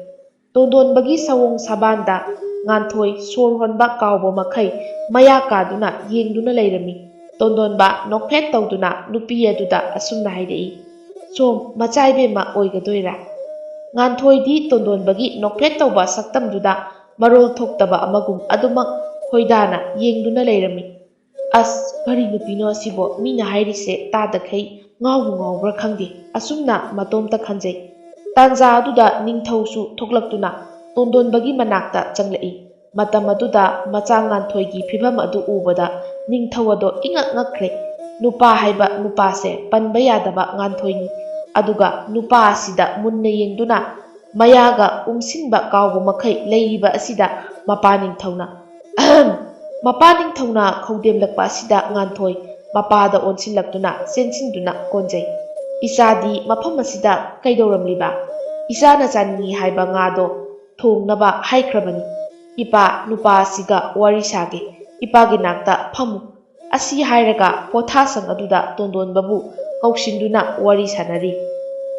ꯇꯣꯟꯗꯣꯟꯕꯒꯤ ꯁꯑꯣꯡ ꯁꯥꯕꯥꯟꯗ ꯉꯥꯟꯊꯣꯏ ꯁꯣꯔ ꯍꯣꯟꯕ ꯀꯥꯎꯕ ꯃꯈꯩ ꯃꯌꯥ ꯀꯥꯗꯨꯅ ꯌꯦꯡꯗꯨꯅ ꯂꯩꯔꯝꯃꯤ꯫ ꯇꯣꯟꯗꯣꯟꯕ ꯅꯣꯛꯐꯦꯠ ꯇꯧꯗꯨꯅ ꯅꯨꯄꯤ ꯑꯗꯨꯗ ꯑꯁꯨꯝꯅ ꯍꯥꯏꯔꯛꯏ, "ꯁꯣꯝ ꯃꯆꯥ ꯏꯕꯦꯝꯃ ꯑꯣꯏꯒꯗꯣꯏꯔꯥ?" ꯉꯥꯟꯊꯣꯏꯗꯤ ꯇꯣꯟꯗꯣꯟꯕꯒꯤ ꯅꯣꯛꯐꯦꯠ ꯇꯧꯕ ꯁꯛꯇꯝꯗꯨꯗ ꯃꯔꯣꯜ ꯊꯣꯛꯇꯕ ꯑꯃꯒꯨꯝ ꯑꯗꯨꯃꯛ ꯈꯣꯏꯗꯥꯅ ꯌꯦꯡꯗꯨꯅ ꯂꯩꯔꯝꯃꯤ꯫ "ꯑꯁ, ꯀꯔꯤ ꯅꯨꯄꯤꯅꯣ ꯑꯁꯤꯕꯣ? ꯃꯤꯅ ꯍꯥꯏꯔꯤꯁꯦ ꯇꯥꯗꯈꯩ ꯉꯥꯎꯕꯨ ꯉꯥꯎꯕ꯭ꯔꯥ ꯈꯪꯗꯦ", ꯑꯁꯨꯝꯅ ꯃꯇꯣꯝꯇ ꯈꯟꯖꯩ꯫ ꯇꯥꯟꯖꯥ ꯑꯗꯨꯗ ꯅꯤꯡꯊꯧꯁꯨ ꯊꯣꯛꯂꯛꯇꯨꯅ ꯇꯣꯟꯗꯣꯟꯕꯒꯤ ꯃꯅꯥꯛꯇ ꯆꯪꯂꯛꯏ꯫ ꯃꯇꯝ ꯑꯗꯨꯗ ꯃꯆꯥ ꯉꯥꯟꯊꯣꯏꯒꯤ ꯐꯤꯚꯝ ꯑꯗꯨ ꯎꯕꯗ ꯅꯤꯡꯊꯧ ꯑꯗꯣ ꯏꯉꯛ ꯉꯛꯈ꯭ꯔꯦ꯫ ꯅꯨꯄꯥ ꯍꯥꯏꯕ ꯅꯨꯄꯥꯁꯦ ꯄꯟꯕ ꯌꯥꯗꯕ ꯉꯥꯟꯊꯣꯏꯅꯤ꯫ ꯑꯗꯨꯒ ꯅꯨꯄꯥ ꯑꯁꯤꯗ ꯃꯨꯟꯅ ꯌꯦꯡꯗꯨꯅ ꯃꯌꯥꯒ ꯎꯝꯁꯤꯟꯕ ꯀꯥꯎꯕ ꯃꯈꯩ ꯂꯩꯔꯤꯕ ꯑꯁꯤꯗ ꯃꯄꯥ ꯅꯤꯡꯊꯧꯅ, ꯑꯍꯝ! ꯃꯄꯥ ꯅꯤꯡꯊꯧꯅ ꯈꯧꯗꯦꯝꯂꯛꯄ ꯑꯁꯤꯗ ꯉꯥꯟꯊꯣꯏ ꯃꯄꯥꯗ ꯑꯣꯟꯁꯤꯜꯂꯛꯇꯨꯅ ꯆꯦꯟꯁꯤꯟꯗꯨꯅ ꯀꯣꯟꯖꯩ꯫ "ꯏꯆꯥꯗꯤ ꯃꯐꯝ ꯑꯁꯤꯗ ꯀꯩꯗꯧꯔꯝꯂꯤꯕ? ꯏꯆꯥꯅ ꯆꯥꯅꯤꯡꯏ ꯍꯥꯏꯕ ꯉꯥꯗꯣ ꯊꯣꯡꯅꯕ ꯍꯥꯏꯈ꯭ꯔꯕꯅꯤ꯫ ꯏꯄꯥ, ꯅꯨꯄꯥ ꯑꯁꯤꯒ ꯋꯥꯔꯤ ꯁꯥꯒꯦ꯫ ꯏꯄꯥꯒꯤ ꯅꯥꯛꯇ ꯐꯝꯃꯨ꯫" ꯑꯁꯤ ꯍꯥꯏꯔꯒ ꯄꯣꯊꯥꯁꯪ ꯑꯗꯨꯗ ꯇꯣꯟꯗꯣꯟꯕꯕꯨ ꯀꯧꯁꯤꯟꯗꯨꯅ ꯋꯥꯔꯤ ꯁꯥꯟꯅꯔꯤ꯫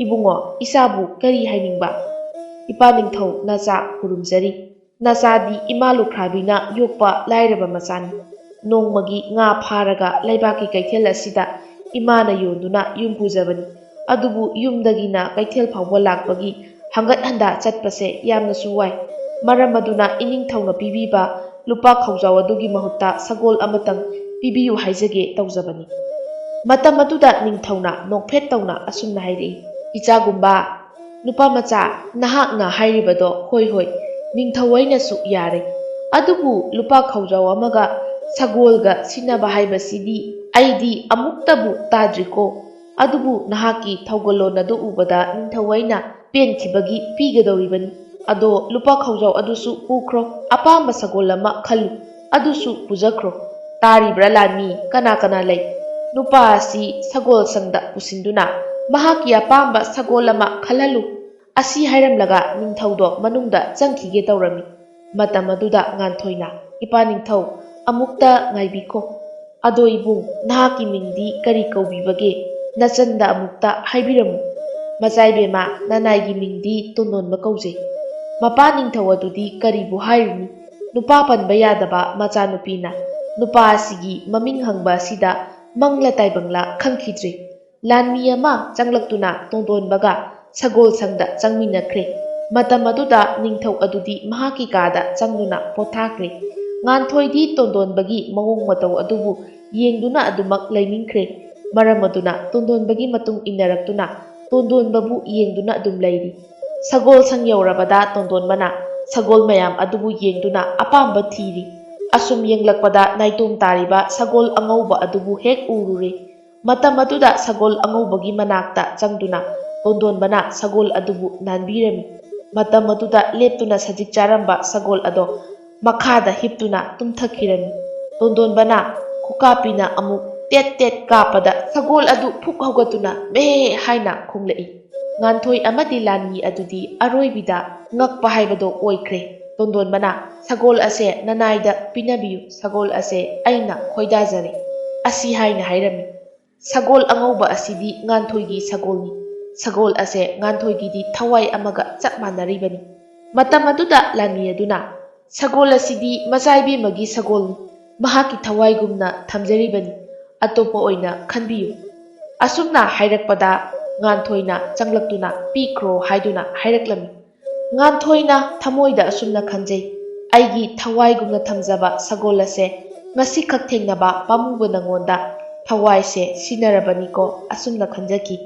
"ꯏꯕꯨꯡꯉꯣ, ꯏꯆꯥꯕꯨ ꯀꯔꯤ ꯍꯥꯏꯅꯤꯡꯕ?" "ꯏꯄꯥ ꯅꯤꯡꯊꯧ, ꯅꯆꯥ ꯈꯨꯔꯨꯝꯖꯔꯤ꯫ ꯅꯆꯥꯗꯤ ꯏꯃꯥ ꯂꯨꯈ꯭ꯔꯥꯕꯤꯅ ꯌꯣꯛꯄ ꯂꯥꯏꯔꯕ ꯃꯆꯥꯅꯤ꯫ ꯅꯣꯡꯃꯒꯤ ꯉꯥ ꯐꯥꯔꯒ ꯂꯩꯕꯥꯛꯀꯤ ꯀꯩꯊꯦꯜ ꯑꯁꯤꯗ ꯏꯃꯥꯅ ꯌꯣꯟꯗꯨꯅ ꯌꯨꯝ ꯄꯨꯖꯕꯅꯤ꯫ ꯑꯗꯨꯕꯨ ꯌꯨꯝꯗꯒꯤꯅ ꯀꯩꯊꯦꯜ ꯐꯥꯎꯕ ꯂꯥꯛꯄꯒꯤ ꯍꯪꯒꯠ ꯍꯟꯗ ꯆꯠꯄꯁꯦ ꯌꯥꯝꯅꯁꯨ ꯋꯥꯏ꯫ ꯃꯔꯝ ꯑꯗꯨꯅ ꯏꯅꯤꯡꯊꯧꯅ ꯄꯤꯕꯤꯕ ꯂꯨꯄꯥ ꯈꯥꯎꯖꯥꯎ ꯑꯗꯨꯒꯤ ꯃꯍꯨꯠꯇ ꯁꯒꯣꯜ ꯑꯃꯇꯪ ꯄꯤꯕꯤꯌꯨ ꯍꯥꯏꯖꯒꯦ ꯇꯧꯖꯕꯅꯤ꯫" ꯃꯇꯝ ꯑꯗꯨꯗ ꯅꯤꯡꯊꯧꯅ ꯅꯣꯛꯐꯦꯠ ꯇꯧꯅ ꯑꯁꯨꯝꯅ ꯍꯥꯏꯔꯛꯏ, "ꯏꯆꯥꯒꯨꯝꯕ, ꯅꯨꯄꯥ ꯃꯆꯥ, ꯅꯍꯥꯛꯅ ꯍꯥꯏꯔꯤꯕꯗꯣ ꯍꯣꯏ ꯍꯣꯏ, ꯅꯤꯡꯊꯧ ꯑꯩꯅꯁꯨ ꯌꯥꯔꯦ꯫ ꯑꯗꯨꯕꯨ ꯂꯨꯄꯥ ꯈꯥꯎꯖꯥꯎ ꯑꯃꯒ ꯁꯒꯣꯜꯒ ꯁꯤꯟꯅꯕ ꯍꯥꯏꯕꯁꯤꯗꯤ ꯑꯩꯗꯤ ꯑꯃꯨꯛꯇꯕꯨ ꯇꯥꯗ꯭ꯔꯤꯀꯣ꯫ ꯑꯗꯨꯕꯨ ꯅꯍꯥꯛꯀꯤ ꯊꯧꯒꯜꯂꯣꯟ ꯑꯗꯨ ꯎꯕꯗ ꯅꯤꯡꯊꯧ ꯑꯩꯅ ꯄꯦꯟꯈꯤꯕꯒꯤ ꯄꯤꯒꯗꯧꯔꯤꯕꯅꯤ꯫ ꯑꯗꯣ ꯂꯨꯄꯥ ꯈꯥꯎꯖꯥꯎ ꯑꯗꯨꯁꯨ ꯄꯨꯈ꯭ꯔꯣ, ꯑꯄꯥꯝꯕ ꯁꯒꯣꯜ ꯑꯃ ꯈꯜꯂꯨ, ꯑꯗꯨꯁꯨ ꯄꯨꯖꯈ꯭ꯔꯣ꯫ ꯇꯥꯔꯤꯕ꯭ꯔꯥ ꯂꯥꯟꯃꯤ? ꯀꯅꯥ ꯀꯅꯥ ꯂꯩ? ꯅꯨꯄꯥ ꯑꯁꯤ ꯁꯒꯣꯜ ꯁꯪꯗ ꯄꯨꯁꯤꯟꯗꯨꯅ ꯃꯍꯥꯛꯀꯤ ꯑꯄꯥꯝꯕ ꯁꯒꯣꯜ ꯑꯃ ꯈꯜꯍꯜꯂꯨ꯫" ꯑꯁꯤ ꯍꯥꯏꯔꯝꯂꯒ ꯅꯤꯡꯊꯧꯗꯣ ꯃꯅꯨꯡꯗ ꯆꯪꯈꯤꯒꯦ ꯇꯧꯔꯝꯃꯤ꯫ ꯃꯇꯝ ꯑꯗꯨꯗ ꯉꯥꯟꯊꯣꯏꯅ, "ꯏꯄꯥ ꯅꯤꯡꯊꯧ, ꯑꯃꯨꯛꯇ ꯉꯥꯏꯕꯤꯈꯣ꯫ ꯑꯗꯣ ꯏꯕꯨꯡ, ꯅꯍꯥꯛꯀꯤ ꯃꯤꯡꯗꯤ ꯀꯔꯤ ꯀꯧꯕꯤꯕꯒꯦ? ꯅꯆꯟꯗ ꯑꯃꯨꯛꯇ ꯍꯥꯏꯕꯤꯔꯝꯃꯨ꯫" "ꯃꯆꯥ ꯏꯕꯦꯝꯃ, ꯅꯅꯥꯏꯒꯤ ꯃꯤꯡꯗꯤ ꯇꯣꯟꯗꯣꯟꯕ ꯀꯧꯖꯩ꯫" ꯃꯄꯥ ꯅꯤꯡꯊꯧ ꯑꯗꯨꯗꯤ ꯀꯔꯤꯕꯨ ꯍꯥꯏꯔꯨꯅꯤ? ꯅꯨꯄꯥ ꯄꯟꯕ ꯌꯥꯗꯕ ꯃꯆꯥꯅꯨꯄꯤꯅ ꯅꯨꯄꯥ ꯑꯁꯤꯒꯤ ꯃꯃꯤꯡ ꯍꯪꯕ ꯑꯁꯤꯗ ꯃꯪꯂ ꯇꯥꯏꯕꯪꯂ ꯈꯪꯈꯤꯗ꯭ꯔꯦ꯫ ꯂꯥꯟꯃꯤ ꯑꯃ ꯆꯪꯂꯛꯇꯨꯅ ꯇꯣꯟꯗꯣꯟꯕꯒ ꯁꯒꯣꯜ ꯁꯪꯗ ꯆꯪꯃꯤꯟꯅꯈ꯭ꯔꯦ꯫ ꯃꯇꯝ ꯑꯗꯨꯗ ꯅꯤꯡꯊꯧ ꯑꯗꯨꯗꯤ ꯃꯍꯥꯛꯀꯤ ꯀꯥꯗ ꯆꯪꯗꯨꯅ ꯄꯣꯊꯥꯈ꯭ꯔꯦ꯫ ꯉꯥꯟꯊꯣꯏꯗꯤ ꯇꯣꯟꯗꯣꯟꯕꯒꯤ ꯃꯑꯣꯡ ꯃꯇꯧ ꯑꯗꯨꯕꯨ ꯌꯦꯡꯗꯨꯅ ꯑꯗꯨꯃꯛ ꯂꯩꯅꯤꯡꯈ꯭ꯔꯦ꯫ ꯃꯔꯝ ꯑꯗꯨꯅ ꯇꯣꯟꯗꯣꯟꯕꯒꯤ ꯃꯇꯨꯡ ꯏꯟꯅꯔꯛꯇꯨꯅ ꯇꯣꯟꯗꯣꯟꯕꯕꯨ ꯌꯦꯡꯗꯨꯅ ꯑꯗꯨꯝ ꯂꯩꯔꯤ꯫ ꯁꯒꯣꯜ ꯁꯪ ꯌꯧꯔꯕꯗ ꯇꯣꯟꯗꯣꯟꯕꯅ ꯁꯒꯣꯜ ꯃꯌꯥꯝ ꯑꯗꯨꯕꯨ ꯌꯦꯡꯗꯨꯅ ꯑꯄꯥꯝꯕ ꯊꯤꯔꯤ꯫ ꯑꯁꯨꯝ ꯌꯦꯡꯂꯛꯄꯗ ꯅꯥꯏꯇꯣꯝ ꯇꯥꯔꯤꯕ ꯁꯒꯣꯜ ꯑꯉꯧꯕ ꯑꯗꯨꯕꯨ ꯍꯦꯛ ꯎꯔꯨꯔꯦ꯫ ꯃꯇꯝ ꯑꯗꯨꯗ ꯁꯒꯣꯜ ꯑꯉꯧꯕꯒꯤ ꯃꯅꯥꯛꯇ ꯆꯪꯗꯨꯅ ꯇꯣꯟꯗꯣꯟꯕꯅ ꯁꯒꯣꯜ ꯑꯗꯨꯕꯨ ꯅꯥꯟꯕꯤꯔꯝꯃꯤ꯫ ꯃꯇꯝ ꯑꯗꯨꯗ ꯂꯦꯞꯇꯨꯅ ꯁꯖꯤꯛ ꯆꯥꯔꯝꯕ ꯁꯒꯣꯜ ꯑꯗꯣ ꯃꯈꯥꯗ ꯍꯤꯞꯇꯨꯅ ꯇꯨꯝꯊꯈꯤꯔꯝꯃꯤ꯫ ꯇꯣꯟꯗꯣꯟꯕꯅ ꯈꯨꯀꯥꯞꯄꯤꯅ ꯑꯃꯨꯛ ꯇꯦꯠ ꯇꯦꯠ ꯀꯥꯞꯄꯗ ꯁꯒꯣꯜ ꯑꯗꯨ ꯐꯨꯛ ꯍꯧꯒꯠꯇꯨꯅ ꯃꯦ ꯍꯥꯏꯅ ꯈꯣꯡꯂꯛꯏ꯫ ꯉꯥꯟꯊꯣꯏ ꯑꯃꯗꯤ ꯂꯥꯟꯃꯤ ꯑꯗꯨꯗꯤ ꯑꯔꯣꯏꯕꯤꯗ ꯉꯛꯄ ꯍꯥꯏꯕꯗꯣ ꯑꯣꯏꯈ꯭ꯔꯦ꯫ ꯇꯣꯟꯗꯣꯟꯕꯅ, "ꯁꯒꯣꯜ ꯑꯁꯦ ꯅꯅꯥꯏꯗ ꯄꯤꯅꯕꯤꯌꯨ, ꯁꯒꯣꯜ ꯑꯁꯦ ꯑꯩꯅ ꯈꯣꯏꯗꯥꯖꯔꯦ" ꯑꯁꯤ ꯍꯥꯏꯅ ꯍꯥꯏꯔꯝꯃꯤ꯫ ꯁꯒꯣꯜ ꯑꯉꯧꯕ ꯑꯁꯤꯗꯤ ꯉꯥꯟꯊꯣꯏꯒꯤ ꯁꯒꯣꯜꯅꯤ꯫ ꯁꯒꯣꯜ ꯑꯁꯦ ꯉꯥꯟꯊꯣꯏꯒꯤꯗꯤ ꯊꯋꯥꯏ ꯑꯃꯒ ꯆꯞ ꯃꯥꯟꯅꯔꯤꯕꯅꯤ꯫ ꯃꯇꯝ ꯑꯗꯨꯗ ꯂꯥꯟꯃꯤ ꯑꯗꯨꯅ, "ꯁꯒꯣꯜ ꯑꯁꯤꯗꯤ ꯃꯆꯥ ꯏꯕꯦꯝꯃꯒꯤ ꯁꯒꯣꯜꯅꯤ꯫ ꯃꯍꯥꯛꯀꯤ ꯊꯋꯥꯏꯒꯨꯝꯅ ꯊꯝꯖꯔꯤꯕꯅꯤ꯫ ꯑꯇꯣꯞꯄ ꯑꯣꯏꯅ ꯈꯟꯕꯤꯌꯨ"꯫ ꯑꯁꯨꯝꯅ ꯍꯥꯏꯔꯛꯄꯗ ꯉꯥꯟꯊꯣꯏꯅ ꯆꯪꯂꯛꯇꯨꯅ "ꯄꯤꯈ꯭ꯔꯣ" ꯍꯥꯏꯗꯨꯅ ꯍꯥꯏꯔꯛꯂꯝꯃꯤ꯫ ꯉꯥꯟꯊꯣꯏꯅ ꯊꯃꯣꯏꯗ ꯑꯁꯨꯝꯅ ꯈꯟꯖꯩ, "ꯑꯩꯒꯤ ꯊꯋꯥꯏꯒꯨꯝꯅ ꯊꯝꯖꯕ ꯁꯒꯣꯜ ꯑꯁꯦ ꯉꯁꯤꯈꯛ ꯊꯦꯡꯅꯕ ꯄꯥꯝꯃꯨꯕ ꯅꯉꯣꯟꯗ ꯊꯋꯥꯏꯁꯦ ꯁꯤꯟꯅꯔꯕꯅꯤꯀꯣ" ꯑꯁꯨꯝꯅ ꯈꯟꯖꯈꯤ꯫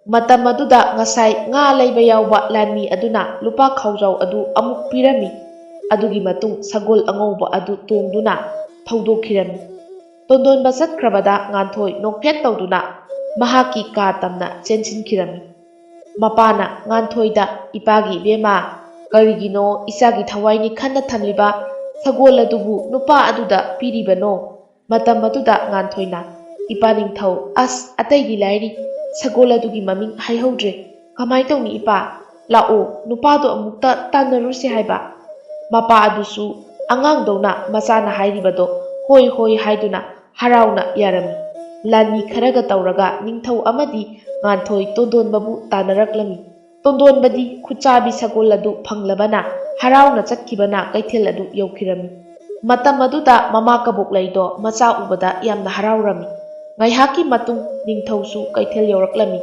ꯃꯇꯝ ꯑꯗꯨꯗ ꯉꯁꯥꯏ ꯉꯥ ꯂꯩꯕ ꯌꯥꯎꯕ ꯂꯥꯟꯃꯤ ꯑꯗꯨꯅ ꯂꯨꯄꯥ ꯈꯥꯎꯖꯥꯎ ꯑꯗꯨ ꯑꯃꯨꯛ ꯄꯤꯔꯝꯃꯤ꯫ ꯑꯗꯨꯒꯤ ꯃꯇꯨꯡ ꯁꯒꯣꯜ ꯑꯉꯧꯕ ꯑꯗꯨ ꯇꯣꯡꯗꯨꯅ ꯊꯧꯗꯣꯛꯈꯤꯔꯝꯃꯤ꯫ ꯇꯣꯟꯗꯣꯟꯕ ꯆꯠꯈ꯭ꯔꯕꯗ ꯉꯥꯟꯊꯣꯏ ꯅꯣꯛꯐꯦꯠ ꯇꯧꯗꯨꯅ ꯃꯍꯥꯛꯀꯤ ꯀꯥ ꯇꯝꯅ ꯆꯦꯟꯁꯤꯟꯈꯤꯔꯝꯃꯤ꯫ ꯃꯄꯥꯅ ꯉꯥꯟꯊꯣꯏꯗ, "ꯏꯄꯥꯒꯤ ꯏꯕꯦꯝꯃ, ꯀꯔꯤꯒꯤꯅꯣ ꯏꯆꯥꯒꯤ ꯊꯋꯥꯏꯅꯤ ꯈꯟꯅ ꯊꯝꯂꯤꯕ ꯁꯒꯣꯜ ꯑꯗꯨꯕꯨ ꯅꯨꯄꯥ ꯑꯗꯨꯗ ꯄꯤꯔꯤꯕꯅꯣ?" ꯃꯇꯝ ꯑꯗꯨꯗ ꯉꯥꯟꯊꯣꯏꯅ, "ꯏꯄꯥ ꯅꯤꯡꯊꯧ, ꯑꯁ, ꯑꯇꯩꯗꯤ ꯂꯥꯏꯔꯤ, ꯁꯒꯣꯜ ꯑꯗꯨꯒꯤ ꯃꯃꯤꯡ ꯍꯥꯏꯍꯧꯗ꯭ꯔꯦ꯫ ꯀꯃꯥꯏ ꯇꯧꯅꯤ ꯏꯄꯥ? ꯂꯥꯛꯑꯣ, ꯅꯨꯄꯥꯗꯣ ꯑꯃꯨꯛꯇ ꯇꯥꯟꯅꯔꯨꯁꯦ" ꯍꯥꯏꯕ꯫ ꯃꯄꯥ ꯑꯗꯨꯁꯨ ꯑꯉꯥꯡꯗꯧꯅ ꯃꯆꯥꯅ ꯍꯥꯏꯔꯤꯕꯗꯣ ꯍꯣꯏ ꯍꯣꯏ ꯍꯥꯏꯗꯨꯅ ꯍꯔꯥꯎꯅ ꯌꯥꯔꯝꯃꯤ꯫ ꯂꯥꯟꯃꯤ ꯈꯔꯒ ꯇꯧꯔꯒ ꯅꯤꯡꯊꯧ ꯑꯃꯗꯤ ꯉꯥꯟꯊꯣꯏ ꯇꯣꯟꯗꯣꯟꯕꯕꯨ ꯇꯥꯟꯅꯔꯛꯂꯝꯃꯤ꯫ ꯇꯣꯟꯗꯣꯟꯕꯗꯤ ꯈꯨꯠꯆꯥꯕꯤ ꯁꯒꯣꯜ ꯑꯗꯨ ꯐꯪꯂꯕꯅ ꯍꯔꯥꯎꯅ ꯆꯠꯈꯤꯕꯅ ꯀꯩꯊꯦꯜ ꯑꯗꯨ ꯌꯧꯈꯤꯔꯝꯃꯤ꯫ ꯃꯇꯝ ꯑꯗꯨꯗ ꯃꯃꯥ ꯀꯕꯣꯛꯂꯩꯗꯣ ꯃꯆꯥ ꯎꯕꯗ ꯌꯥꯝꯅ ꯍꯔꯥꯎꯔꯝꯃꯤ꯫ ꯉꯥꯏꯍꯥꯛꯀꯤ ꯃꯇꯨꯡ ꯅꯤꯡꯊꯧꯁꯨ ꯀꯩꯊꯦꯜ ꯌꯧꯔꯛꯂꯝꯃꯤ꯫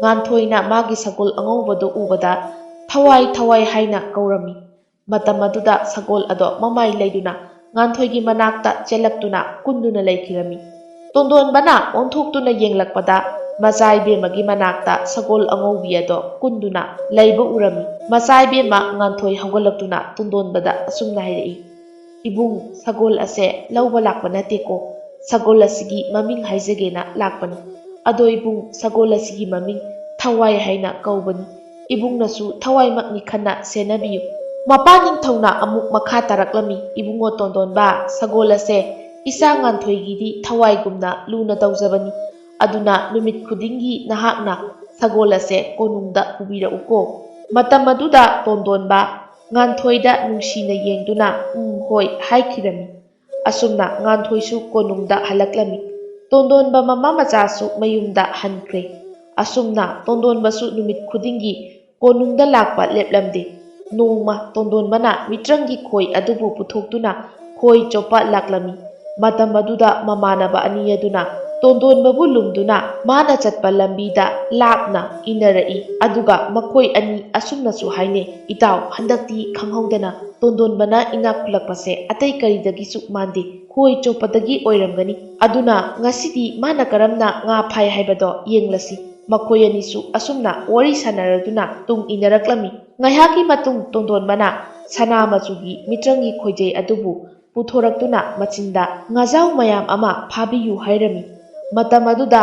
ꯉꯥꯟꯊꯣꯏꯅ ꯃꯥꯒꯤ ꯁꯒꯣꯜ ꯑꯉꯧꯕꯗꯨ ꯎꯕꯗ "ꯊꯋꯥꯏ, ꯊꯋꯥꯏ" ꯍꯥꯏꯅ ꯀꯧꯔꯝꯃꯤ꯫ ꯃꯇꯝ ꯑꯗꯨꯗ ꯁꯒꯣꯜ ꯑꯗꯣ ꯃꯃꯥꯏ ꯂꯩꯗꯨꯅ ꯉꯥꯟꯊꯣꯏꯒꯤ ꯃꯅꯥꯛꯇ ꯆꯦꯜꯂꯛꯇꯨꯅ ꯀꯨꯟꯗꯨꯅ ꯂꯩꯈꯤꯔꯝꯃꯤ꯫ ꯇꯣꯟꯗꯣꯟꯕꯅ ꯑꯣꯟꯊꯣꯛꯇꯨꯅ ꯌꯦꯡꯂꯛꯄꯗ ꯃꯆꯥ ꯏꯕꯦꯝꯃꯒꯤ ꯃꯅꯥꯛꯇ ꯁꯒꯣꯜ ꯑꯉꯧꯕꯤ ꯑꯗꯣ ꯀꯨꯟꯗꯨꯅ ꯂꯩꯕ ꯎꯔꯝꯃꯤ꯫ ꯃꯆꯥ ꯏꯕꯦꯝꯃ ꯉꯥꯟꯊꯣꯏ ꯍꯧꯒꯠꯂꯛꯇꯨꯅ ꯇꯣꯟꯗꯣꯟꯕꯗ ꯑꯁꯨꯝꯅ ꯍꯥꯏꯔꯛꯏ, "ꯏꯕꯨꯡ, ꯁꯒꯣꯜ ꯑꯁꯦ ꯂꯧꯕ ꯂꯥꯛꯄ ꯅꯠꯇꯦꯀꯣ꯫ ꯁꯒꯣꯜ ꯑꯁꯤꯒꯤ ꯃꯃꯤꯡ ꯍꯥꯏꯖꯒꯦꯅ ꯂꯥꯛꯄꯅꯤ꯫ ꯑꯗꯣ ꯏꯕꯨꯡ, ꯁꯒꯣꯜ ꯑꯁꯤꯒꯤ ꯃꯃꯤꯡ ꯊꯋꯥꯏ ꯍꯥꯏꯅ ꯀꯧꯕꯅꯤ꯫ ꯏꯕꯨꯡꯅꯁꯨ ꯊꯋꯥꯏꯃꯛꯅꯤ ꯈꯟꯅ ꯁꯦꯟꯅꯕꯤꯌꯨ꯫" ꯃꯄꯥ ꯅꯤꯡꯊꯧꯅ ꯑꯃꯨꯛ ꯃꯈꯥ ꯇꯥꯔꯛꯂꯝꯃꯤ, "ꯏꯕꯨꯡꯉꯣ ꯇꯣꯟꯗꯣꯟꯕ, ꯁꯒꯣꯜ ꯑꯁꯦ ꯏꯆꯥ ꯉꯥꯟꯊꯣꯏꯒꯤꯗꯤ ꯊꯋꯥꯏꯒꯨꯝꯅ ꯂꯨꯅ ꯇꯧꯖꯕꯅꯤ꯫ ꯑꯗꯨꯅ ꯅꯨꯃꯤꯠ ꯈꯨꯗꯤꯡꯒꯤ ꯅꯍꯥꯛꯅ ꯁꯒꯣꯜ ꯑꯁꯦ ꯀꯣꯅꯨꯡꯗ ꯄꯨꯕꯤꯔꯛꯎꯀꯣ꯫" ꯃꯇꯝ ꯑꯗꯨꯗ ꯇꯣꯟꯗꯣꯟꯕ ꯉꯥꯟꯊꯣꯏꯗ ꯅꯨꯡꯁꯤꯅ ꯌꯦꯡꯗꯨꯅ "ꯎꯝ, ꯍꯣꯏ" ꯍꯥꯏꯈꯤꯔꯝꯃꯤ꯫ ꯑꯁꯨꯝꯅ ꯉꯥꯟꯊꯣꯏꯁꯨ ꯀꯣꯅꯨꯡꯗ ꯍꯜꯂꯛꯂꯝꯃꯤ꯫ ꯇꯣꯟꯗꯣꯟꯕ ꯃꯃꯥ ꯃꯆꯥꯁꯨ ꯃꯌꯨꯝꯗ ꯍꯟꯈ꯭ꯔꯦ꯫ ꯑꯁꯨꯝꯅ ꯇꯣꯟꯗꯣꯟꯕꯁꯨ ꯅꯨꯃꯤꯠ ꯈꯨꯗꯤꯡꯒꯤ ꯀꯣꯅꯨꯡꯗ ꯂꯥꯛꯄ ꯂꯦꯞꯂꯝꯗꯦ꯫ ꯅꯣꯡꯃ ꯇꯣꯟꯗꯣꯟꯕꯅ ꯃꯤꯇ꯭ꯔꯪꯒꯤ ꯈꯣꯏ ꯑꯗꯨꯕꯨ ꯄꯨꯊꯣꯛꯇꯨꯅ ꯈꯣꯏ ꯆꯣꯞꯄ ꯂꯥꯛꯂꯝꯃꯤ꯫ ꯃꯇꯝ ꯑꯗꯨꯗ ꯃꯃꯥꯟꯅꯕ ꯑꯅꯤ ꯑꯗꯨꯅ ꯇꯣꯟꯗꯣꯟꯕꯕꯨ ꯂꯨꯝꯗꯨꯅ ꯃꯥꯅ ꯆꯠꯄ ꯂꯝꯕꯤꯗ ꯂꯥꯞꯅ ꯏꯟꯅꯔꯛꯏ꯫ ꯑꯗꯨꯒ ꯃꯈꯣꯏ ꯑꯅꯤ ꯑꯁꯨꯝꯅꯁꯨ ꯍꯥꯏꯅꯩ, "ꯏꯇꯥꯎ, ꯍꯟꯗꯛꯇꯤ ꯈꯪꯍꯧꯗꯅ ꯇꯣꯟꯗꯣꯟꯕꯅ ꯏꯅꯥꯛ ꯈꯨꯜꯂꯛꯄꯁꯦ ꯑꯇꯩ ꯀꯔꯤꯗꯒꯤꯁꯨ ꯃꯥꯟꯗꯦ, ꯈꯣꯏ ꯆꯣꯞꯄꯗꯒꯤ ꯑꯣꯏꯔꯝꯒꯅꯤ꯫ ꯑꯗꯨꯅ ꯉꯁꯤꯗꯤ ꯃꯥꯅ ꯀꯔꯝꯅ ꯉꯥ ꯐꯥꯏ ꯍꯥꯏꯕꯗꯣ ꯌꯦꯡꯂꯁꯤ꯫" ꯃꯈꯣꯏ ꯑꯅꯤꯁꯨ ꯑꯁꯨꯝꯅ ꯋꯥꯔꯤ ꯁꯥꯟꯅꯔꯗꯨꯅ ꯇꯨꯡ ꯏꯟꯅꯔꯛꯂꯝꯃꯤ꯫ ꯉꯥꯏꯍꯥꯛꯀꯤ ꯃꯇꯨꯡ ꯇꯣꯟꯗꯣꯟꯕꯅ ꯁꯅꯥ ꯃꯆꯨꯒꯤ ꯃꯤꯇ꯭ꯔꯪꯒꯤ ꯈꯣꯏꯖꯩ ꯑꯗꯨꯕꯨ ꯄꯨꯊꯣꯔꯛꯇꯨꯅ ꯃꯆꯤꯟꯗ "ꯉꯥꯖꯥꯎ ꯃꯌꯥꯝ ꯑꯃ ꯐꯥꯕꯤꯌꯨ" ꯍꯥꯏꯔꯝꯃꯤ꯫ ꯃꯇꯝ ꯑꯗꯨꯗ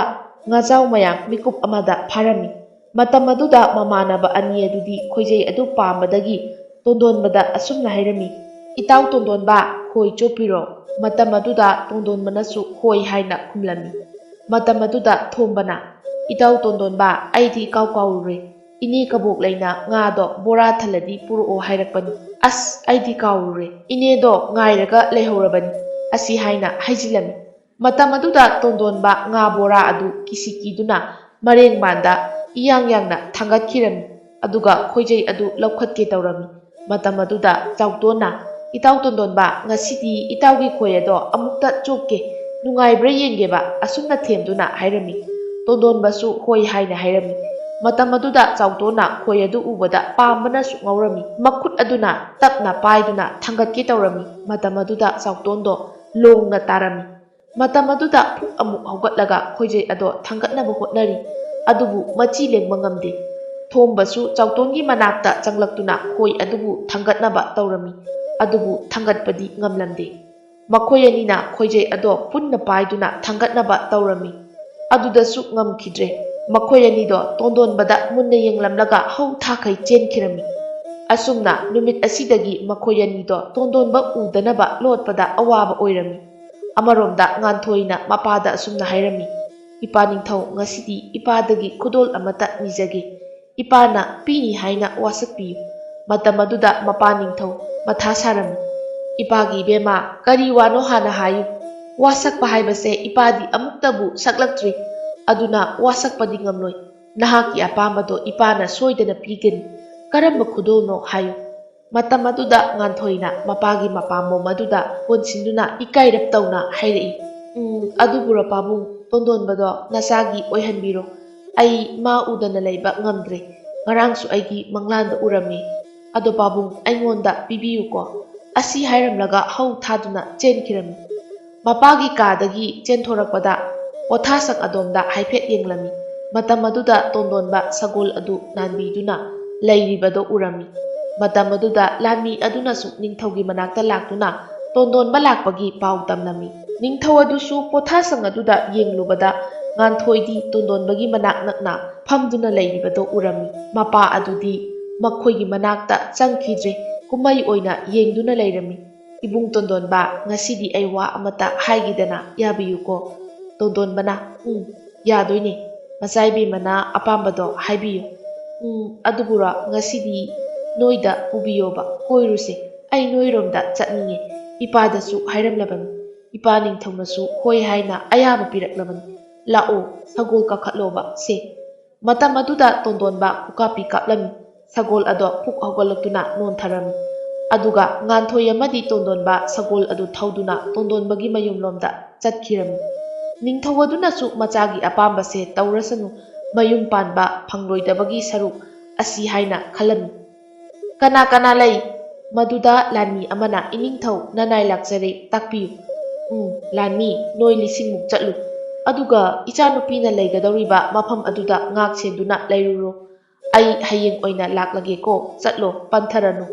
ꯉꯥꯖꯥꯎ ꯃꯌꯥꯝ ꯃꯤꯀꯨꯞ ꯑꯃꯗ ꯐꯥꯔꯝꯃꯤ꯫ ꯃꯇꯝ ꯑꯗꯨꯗ ꯃꯃꯥꯟꯅꯕ ꯑꯅꯤ ꯑꯗꯨꯗꯤ ꯈꯣꯏꯖꯩ ꯑꯗꯨ ꯄꯥꯝꯕꯗꯒꯤ ꯇꯣꯟꯗꯣꯟꯕꯗ ꯑꯁꯨꯝꯅ ꯍꯥꯏꯔꯝꯃꯤ, "ꯏꯇꯥꯎ ꯇꯣꯟꯗꯣꯟꯕ, ꯈꯣꯏ ꯆꯣꯞꯄꯤꯔꯣ?" ꯃꯇꯝ ꯑꯗꯨꯗ ꯇꯣꯟꯗꯣꯟꯕꯅꯁꯨ "ꯍꯣꯏ" ꯍꯥꯏꯅ ꯈꯨꯝꯂꯝꯃꯤ꯫ ꯃꯇꯝ ꯑꯗꯨꯗ ꯊꯣꯝꯕꯅ, "ꯏꯇꯥꯎ ꯇꯣꯟꯗꯣꯟꯕ, ꯑꯩꯗꯤ ꯏꯀꯥꯎ ꯀꯥꯎꯔꯨꯔꯦ꯫ ꯏꯅꯦ ꯀꯕꯣꯛꯂꯩꯅ ꯉꯥꯗꯣ ꯕꯣꯔꯥ ꯊꯜꯂꯗꯤ ꯄꯨꯔꯛꯑꯣ ꯍꯥꯏꯔꯛꯄꯅꯤ꯫ ꯑꯁ, ꯑꯩꯗꯤ ꯀꯥꯎꯔꯨꯔꯦ꯫ ꯏꯅꯦꯗꯣ ꯉꯥꯏꯔꯒ ꯂꯩꯍꯧꯔꯕꯅꯤ" ꯑꯁꯤ ꯍꯥꯏꯅ ꯍꯥꯏꯖꯤꯜꯂꯝꯃꯤ꯫ ꯃꯇꯝ ꯑꯗꯨꯗ ꯇꯣꯟꯗꯣꯟꯕ ꯉꯥ ꯕꯣꯔꯥ ꯑꯗꯨ ꯀꯤꯁꯤ ꯀꯤꯗꯨꯅ ꯃꯔꯦꯡꯕꯥꯟꯗ ꯏꯌꯥꯡ ꯌꯥꯡꯅ ꯊꯥꯡꯒꯠꯈꯤꯔꯝꯃꯤ꯫ ꯑꯗꯨꯒ ꯈꯣꯏꯖꯩ ꯑꯗꯨ ꯂꯧꯈꯠꯀꯦ ꯇꯧꯔꯝꯃꯤ꯫ ꯃꯇꯝ ꯑꯗꯨꯗ ꯆꯥꯎꯇꯣꯟꯅ, "ꯏꯇꯥꯎ ꯇꯣꯟꯗꯣꯟꯕ, ꯉꯁꯤꯗꯤ ꯏꯇꯥꯎꯒꯤ ꯈꯣꯏ ꯑꯗꯣ ꯑꯃꯨꯛꯇ ꯆꯣꯞꯀꯦ, ꯅꯨꯡꯉꯥꯏꯕ꯭ꯔꯥ ꯌꯦꯡꯒꯦꯕ" ꯑꯁꯨꯝꯅ ꯊꯦꯝꯗꯨꯅ ꯍꯥꯏꯔꯝꯃꯤ꯫ ꯇꯣꯟꯗꯣꯟꯕꯁꯨ "ꯍꯣꯏ" ꯍꯥꯏꯅ ꯍꯥꯏꯔꯝꯃꯤ꯫ ꯃꯇꯝ ꯑꯗꯨꯗ ꯆꯥꯎꯇꯣꯟꯅ ꯈꯣꯏ ꯑꯗꯨ ꯎꯕꯗ ꯄꯥꯝꯕꯅꯁꯨ ꯉꯥꯎꯔꯝꯃꯤ꯫ ꯃꯈꯨꯠ ꯑꯗꯨꯅ ꯇꯞꯅ ꯄꯥꯏꯗꯨꯅ ꯊꯥꯡꯒꯠꯀꯦ ꯇꯧꯔꯝꯃꯤ꯫ ꯃꯇꯝ ꯑꯗꯨꯗ ꯆꯥꯎꯇꯣꯟꯗꯣ ꯂꯣꯡꯅ ꯇꯥꯔꯝꯃꯤ꯫ ꯃꯇꯝ ꯑꯗꯨꯗ ꯐꯨꯛ ꯑꯃꯨꯛ ꯍꯧꯒꯠꯂꯒ ꯈꯣꯏꯖꯩ ꯑꯗꯣ ꯊꯥꯡꯒꯠꯅꯕ ꯍꯣꯠꯅꯔꯤ꯫ ꯑꯗꯨꯕꯨ ꯃꯆꯤ ꯂꯦꯡꯕ ꯉꯝꯗꯦ꯫ ꯊꯣꯝꯕꯁꯨ ꯆꯥꯎꯇꯣꯟꯒꯤ ꯃꯅꯥꯛꯇ ꯆꯪꯂꯛꯇꯨꯅ ꯈꯣꯏ ꯑꯗꯨꯕꯨ ꯊꯥꯡꯒꯠꯅꯕ ꯇꯧꯔꯝꯃꯤ꯫ ꯑꯗꯨꯕꯨ ꯊꯥꯡꯒꯠꯄꯗꯤ ꯉꯝꯂꯝꯗꯦ꯫ ꯃꯈꯣꯏ ꯑꯅꯤꯅ ꯈꯣꯏꯖꯩ ꯑꯗꯣ ꯄꯨꯟꯅ ꯄꯥꯏꯗꯨꯅ ꯊꯥꯡꯒꯠꯅꯕ ꯇꯧꯔꯝꯃꯤ꯫ ꯑꯗꯨꯗꯁꯨ ꯉꯝꯈꯤꯗ꯭ꯔꯦ꯫ ꯃꯈꯣꯏ ꯑꯅꯤꯗꯣ ꯇꯣꯟꯗꯣꯟꯕꯗ ꯃꯨꯟꯅ ꯌꯦꯡꯂꯝꯂꯒ ꯍꯧ ꯊꯥꯈꯩ ꯆꯦꯟꯈꯤꯔꯝꯃꯤ꯫ ꯑꯁꯨꯝꯅ ꯅꯨꯃꯤꯠ ꯑꯁꯤꯗꯒꯤ ꯃꯈꯣꯏ ꯑꯅꯤꯗꯣ ꯇꯣꯟꯗꯣꯟꯕ ꯎꯗꯅꯕ ꯂꯣꯠꯄꯗ ꯑꯋꯥꯕ ꯑꯣꯏꯔꯝꯃꯤ꯫ ꯑꯃꯔꯣꯝꯗ ꯉꯥꯟꯊꯣꯏꯅ ꯃꯄꯥꯗ ꯑꯁꯨꯝꯅ ꯍꯥꯏꯔꯝꯃꯤ, "ꯏꯄꯥ ꯅꯤꯡꯊꯧ, ꯉꯁꯤꯗꯤ ꯏꯄꯥꯗꯒꯤ ꯈꯨꯗꯣꯜ ꯑꯃꯇ ꯅꯤꯖꯒꯦ꯫ ꯏꯄꯥꯅ ꯄꯤꯅꯤ ꯍꯥꯏꯅ ꯋꯥꯁꯛꯄꯤꯌꯨ꯫" ꯃꯇꯝ ꯑꯗꯨꯗ ꯃꯄꯥ ꯅꯤꯡꯊꯧ ꯃꯊꯥ ꯁꯥꯔꯝꯃꯤ꯫ "ꯏꯄꯥꯒꯤ ꯏꯕꯦꯝꯃ, ꯀꯔꯤ ꯋꯥꯅꯣ ꯍꯥꯟꯅ ꯍꯥꯏꯌꯨ꯫ ꯋꯥꯁꯛꯄ ꯍꯥꯏꯕꯁꯦ ꯏꯄꯥꯗꯤ ꯑꯃꯨꯛꯇꯕꯨ ꯁꯛꯂꯛꯇ꯭ꯔꯤ꯫ ꯑꯗꯨꯅ ꯋꯥꯁꯛꯄꯗꯤ ꯉꯝꯂꯣꯏ꯫ ꯅꯍꯥꯛꯀꯤ ꯑꯄꯥꯝꯕꯗꯣ ꯏꯄꯥꯅ ꯁꯣꯏꯗꯅ ꯄꯤꯒꯅꯤ꯫ ꯀꯔꯝꯕ ꯈꯨꯗꯣꯜꯅꯣ ꯍꯥꯏꯌꯨ꯫" ꯃꯇꯝ ꯑꯗꯨꯗ ꯉꯥꯟꯊꯣꯏꯅ ꯃꯄꯥꯒꯤ ꯃꯄꯥꯝꯕꯣꯝ ꯑꯗꯨꯗ ꯀꯣꯟꯁꯤꯟꯗꯨꯅ ꯏꯀꯥꯏꯔꯞ ꯇꯧꯅ ꯍꯥꯏꯔꯛꯏ, "ꯎꯝ, ꯑꯗꯨꯕꯨꯔꯣ ꯄꯥꯕꯨꯡ, ꯇꯣꯟꯗꯣꯟꯕꯗꯣ ꯅꯆꯥꯒꯤ ꯑꯣꯏꯍꯟꯕꯤꯔꯣ꯫ ꯑꯩ ꯃꯥ ꯎꯗꯅ ꯂꯩꯕ ꯉꯝꯗ꯭ꯔꯦ꯫ ꯉꯔꯥꯡꯁꯨ ꯑꯩꯒꯤ ꯃꯪꯂꯥꯟꯗ ꯎꯔꯝꯃꯤ꯫ ꯑꯗꯣ ꯄꯥꯕꯨꯡ, ꯑꯩꯉꯣꯟꯗ ꯄꯤꯕꯤꯌꯨꯀꯣ꯫" ꯑꯁꯤ ꯍꯥꯏꯔꯝꯂꯒ ꯍꯧ ꯊꯥꯗꯨꯅ ꯆꯦꯟꯈꯤꯔꯝꯃꯤ꯫ ꯃꯄꯥꯒꯤ ꯀꯥꯗꯒꯤ ꯆꯦꯟꯊꯣꯔꯛꯄꯗ ꯄꯣꯊꯥꯁꯪ ꯑꯗꯣꯝꯗ ꯍꯥꯏꯐꯦꯠ ꯌꯦꯡꯂꯝꯃꯤ꯫ ꯃꯇꯝ ꯑꯗꯨꯗ ꯇꯣꯟꯗꯣꯟꯕ ꯁꯒꯣꯜ ꯑꯗꯨ ꯅꯥꯟꯕꯤꯗꯨꯅ ꯂꯩꯔꯤꯕꯗꯣ ꯎꯔꯝꯃꯤ꯫ ꯃꯇꯝ ꯑꯗꯨꯗ ꯂꯥꯟꯃꯤ ꯑꯗꯨꯅꯁꯨ ꯅꯤꯡꯊꯧꯒꯤ ꯃꯅꯥꯛꯇ ꯂꯥꯛꯇꯨꯅ ꯇꯣꯟꯗꯣꯟꯕ ꯂꯥꯛꯄꯒꯤ ꯄꯥꯎ ꯇꯝꯂꯝꯃꯤ꯫ ꯅꯤꯡꯊꯧ ꯑꯗꯨꯁꯨ ꯄꯣꯊꯥꯁꯪ ꯑꯗꯨꯗ ꯌꯦꯡꯂꯨꯕꯗ ꯉꯥꯟꯊꯣꯏꯗꯤ ꯇꯣꯟꯗꯣꯟꯕꯒꯤ ꯃꯅꯥꯛ ꯅꯛꯅ ꯐꯝꯗꯨꯅ ꯂꯩꯔꯤꯕꯗꯣ ꯎꯔꯝꯃꯤ꯫ ꯃꯄꯥ ꯑꯗꯨꯗꯤ ꯃꯈꯣꯏꯒꯤ ꯃꯅꯥꯛꯇ ꯆꯪꯈꯤꯗ꯭ꯔꯦ꯫ ꯀꯨꯝꯍꯩ ꯑꯣꯏꯅ ꯌꯦꯡꯗꯨꯅ ꯂꯩꯔꯝꯃꯤ꯫ "ꯏꯕꯨꯡ ꯇꯣꯟꯗꯣꯟꯕ, ꯉꯁꯤꯗꯤ ꯑꯩ ꯋꯥ ꯑꯃꯇ ꯍꯥꯏꯒꯦꯗꯅ ꯌꯥꯕꯤꯌꯨꯀꯣ?" ꯇꯣꯟꯗꯣꯟꯕꯅ, "ꯎꯝ, ꯌꯥꯗꯣꯏꯅꯦ꯫ ꯃꯆꯥ ꯏꯕꯦꯝꯃꯅ ꯑꯄꯥꯝꯕꯗꯣ ꯍꯥꯏꯕꯤꯌꯨ꯫" "ꯎꯝ, ꯑꯗꯨꯕꯨꯔꯣ, ꯉꯁꯤꯗꯤ ꯅꯣꯏꯗ ꯄꯨꯕꯤꯌꯣꯕ, ꯀꯣꯏꯔꯨꯁꯦ꯫ ꯑꯩ ꯅꯣꯏꯔꯣꯝꯗ ꯆꯠꯅꯤꯡꯉꯦ꯫ ꯏꯄꯥꯗꯁꯨ ꯍꯥꯏꯔꯝꯂꯕꯅꯤ꯫ ꯏꯄꯥ ꯅꯤꯡꯊꯧꯅꯁꯨ ꯍꯣꯏ ꯍꯥꯏꯅ ꯑꯌꯥꯕ ꯄꯤꯔꯛꯂꯕꯅꯤ꯫ ꯂꯥꯛꯑꯣ, ꯁꯒꯣꯜ ꯀꯥꯈꯠꯂꯣꯕ, ꯁꯦ꯫" ꯃꯇꯝ ꯑꯗꯨꯗ ꯇꯣꯟꯗꯣꯟꯕ ꯈꯨꯀꯥꯞꯄꯤ ꯀꯥꯞꯂꯝꯃꯤ꯫ ꯁꯒꯣꯜ ꯑꯗꯣ ꯐꯨꯛ ꯍꯧꯒꯠꯂꯛꯇꯨꯅ ꯅꯣꯟꯊꯔꯝꯃꯤ꯫ ꯑꯗꯨꯒ ꯉꯥꯟꯊꯣꯏ ꯑꯃꯗꯤ ꯇꯣꯟꯗꯣꯟꯕ ꯁꯒꯣꯜ ꯑꯗꯨ ꯊꯧꯗꯨꯅ ꯇꯣꯟꯗꯣꯟꯕꯒꯤ ꯃꯌꯨꯝꯂꯣꯝꯗ ꯆꯠꯈꯤꯔꯝꯃꯤ꯫ ꯅꯤꯡꯊꯧ ꯑꯗꯨꯅꯁꯨ ꯃꯆꯥꯒꯤ ꯑꯄꯥꯝꯕꯁꯦ ꯇꯧꯔꯁꯅꯨ, ꯃꯌꯨꯝ ꯄꯥꯟꯕ ꯐꯪꯂꯣꯏꯗꯕꯒꯤ ꯁꯔꯨꯛ ꯑꯁꯤ ꯍꯥꯏꯅ ꯈꯜꯂꯝꯃꯤ꯫ "ꯀꯅꯥ ꯀꯅꯥ ꯂꯩ?" ꯃꯗꯨꯗ ꯂꯥꯟꯃꯤ ꯑꯃꯅ, "ꯏꯅꯤꯡꯊꯧ, ꯅꯅꯥꯏ ꯂꯥꯛꯆꯔꯦ, ꯇꯥꯛꯄꯤꯌꯨ꯫" "ꯎꯝ, ꯂꯥꯟꯃꯤ, ꯅꯣꯏ ꯂꯤꯁꯤꯡꯃꯨꯛ ꯆꯠꯂꯨ꯫ ꯑꯗꯨꯒ ꯏꯆꯥꯅꯨꯄꯤꯅ ꯂꯩꯒꯗꯧꯔꯤꯕ ꯃꯐꯝ ꯑꯗꯨꯗ ꯉꯥꯛ ꯁꯦꯟꯗꯨꯅ ꯂꯩꯔꯨꯔꯣ꯫ ꯑꯩ ꯍꯌꯦꯡ ꯑꯣꯏꯅ ꯂꯥꯛꯂꯒꯦꯀꯣ, ꯆꯠꯂꯣ, ꯄꯟꯊꯔꯅꯨ꯫"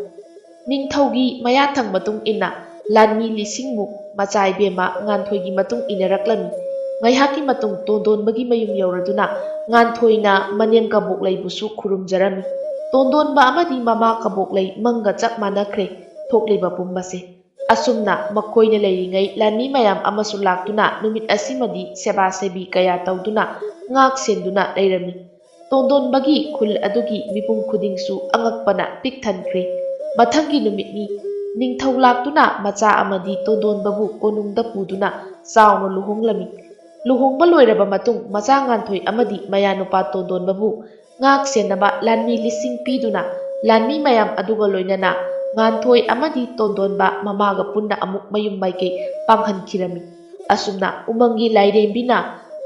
ꯅꯤꯡꯊꯧꯒꯤ ꯃꯌꯥꯊꯪ ꯃꯇꯨꯡ ꯏꯟꯅ ꯂꯥꯟꯃꯤ ꯂꯤꯁꯤꯡꯃꯨꯛ ꯃꯆꯥ ꯏꯕꯦꯝꯃ ꯉꯥꯟꯊꯣꯏꯒꯤ ꯃꯇꯨꯡ ꯏꯟꯅꯔꯛꯂꯝꯃꯤ꯫ ꯉꯥꯏꯍꯥꯛꯀꯤ ꯃꯇꯨꯡ ꯇꯣꯟꯗꯣꯟꯕꯒꯤ ꯃꯌꯨꯝ ꯌꯧꯔꯗꯨꯅ ꯉꯥꯟꯊꯣꯏꯅ ꯃꯅꯦꯝ ꯀꯕꯣꯛꯂꯩꯕꯨꯁꯨ ꯈꯨꯔꯨꯝꯖꯔꯝꯃꯤ꯫ ꯇꯣꯟꯗꯣꯟꯕ ꯑꯃꯗꯤ ꯃꯃꯥ ꯀꯕꯣꯛꯂꯩ ꯃꯪꯒ ꯆꯞ ꯃꯥꯟꯅꯈ꯭ꯔꯦ ꯊꯣꯛꯂꯤꯕ ꯄꯨꯝꯕꯁꯦ꯫ ꯑꯁꯨꯝꯅ ꯃꯈꯣꯏꯅ ꯂꯩꯔꯤꯉꯩ ꯂꯥꯟꯃꯤ ꯃꯌꯥꯝ ꯑꯃꯁꯨ ꯂꯥꯛꯇꯨꯅ ꯅꯨꯃꯤꯠ ꯑꯁꯤꯃꯗꯤ ꯁꯦꯕꯥ ꯁꯦꯕꯤ ꯀꯌꯥ ꯇꯧꯗꯨꯅ ꯉꯥꯛ ꯁꯦꯟꯗꯨꯅ ꯂꯩꯔꯝꯃꯤ꯫ ꯇꯣꯟꯗꯣꯟꯕꯒꯤ ꯈꯨꯜ ꯑꯗꯨꯒꯤ ꯃꯤꯄꯨꯝ ꯈꯨꯗꯤꯡꯁꯨ ꯑꯉꯛꯄꯅ ꯄꯤꯛ ꯊꯟꯈ꯭ꯔꯦ꯫ ꯃꯊꯪꯒꯤ ꯅꯨꯃꯤꯠꯅꯤ꯫ ꯅꯤꯡꯊꯧ ꯂꯥꯛꯇꯨꯅ ꯃꯆꯥ ꯑꯃꯗꯤ ꯇꯣꯟꯗꯣꯟꯕꯕꯨ ꯀꯣꯅꯨꯡꯗ ꯄꯨꯗꯨꯅ ꯆꯥꯎꯅ ꯂꯨꯍꯣꯡꯂꯝꯃꯤ꯫ ꯂꯨꯍꯣꯡꯕ ꯂꯣꯏꯔꯕ ꯃꯇꯨꯡ ꯃꯆꯥ ꯉꯥꯟꯊꯣꯏ ꯑꯃꯗꯤ ꯃꯌꯥꯅꯨꯄꯥ ꯇꯣꯟꯗꯣꯟꯕꯕꯨ ꯉꯥꯛ ꯁꯦꯟꯅꯕ ꯂꯥꯟꯃꯤ ꯂꯤꯁꯤꯡ ꯄꯤꯗꯨꯅ ꯂꯥꯟꯃꯤ ꯃꯌꯥꯝ ꯑꯗꯨꯒ ꯂꯣꯏꯅꯅ ꯉꯥꯟꯊꯣꯏ ꯑꯃꯗꯤ ꯇꯣꯟꯗꯣꯟꯕ ꯃꯃꯥꯒ ꯄꯨꯟꯅ ꯑꯃꯨꯛ ꯃꯌꯨꯝ ꯃꯥꯏꯀꯩ ꯄꯥꯡꯍꯟꯈꯤꯔꯝꯃꯤ꯫ ꯑꯁꯨꯝꯅ ꯎꯃꯪꯒꯤ ꯂꯥꯏꯔꯦꯝꯕꯤꯅ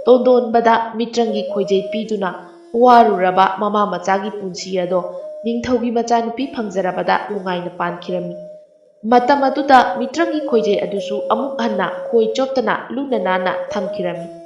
ꯇꯣꯟꯗꯣꯟꯕꯗ ꯃꯤꯇ꯭ꯔꯪꯒꯤ ꯈꯣꯏꯖꯩ ꯄꯤꯗꯨꯅ ꯋꯥꯔꯨꯔꯕ ꯃꯃꯥ ꯃꯆꯥꯒꯤ ꯄꯨꯟꯁꯤ ꯑꯗꯣ ꯅꯤꯡꯊꯧꯒꯤ ꯃꯆꯥꯅꯨꯄꯤ ꯐꯪꯖꯔꯕꯗ ꯅꯨꯡꯉꯥꯏꯅ ꯄꯥꯟꯈꯤꯔꯝꯃꯤ꯫ ꯃꯇꯝ ꯑꯗꯨꯗ ꯃꯤꯇ꯭ꯔꯪꯒꯤ ꯈꯣꯏꯖꯩ ꯑꯗꯨꯁꯨ ꯑꯃꯨꯛ ꯍꯟꯅ ꯈꯣꯏ ꯆꯣꯞꯇꯅ ꯂꯨꯅ ꯅꯥꯟꯅ ꯊꯝꯈꯤꯔꯝꯃꯤ꯫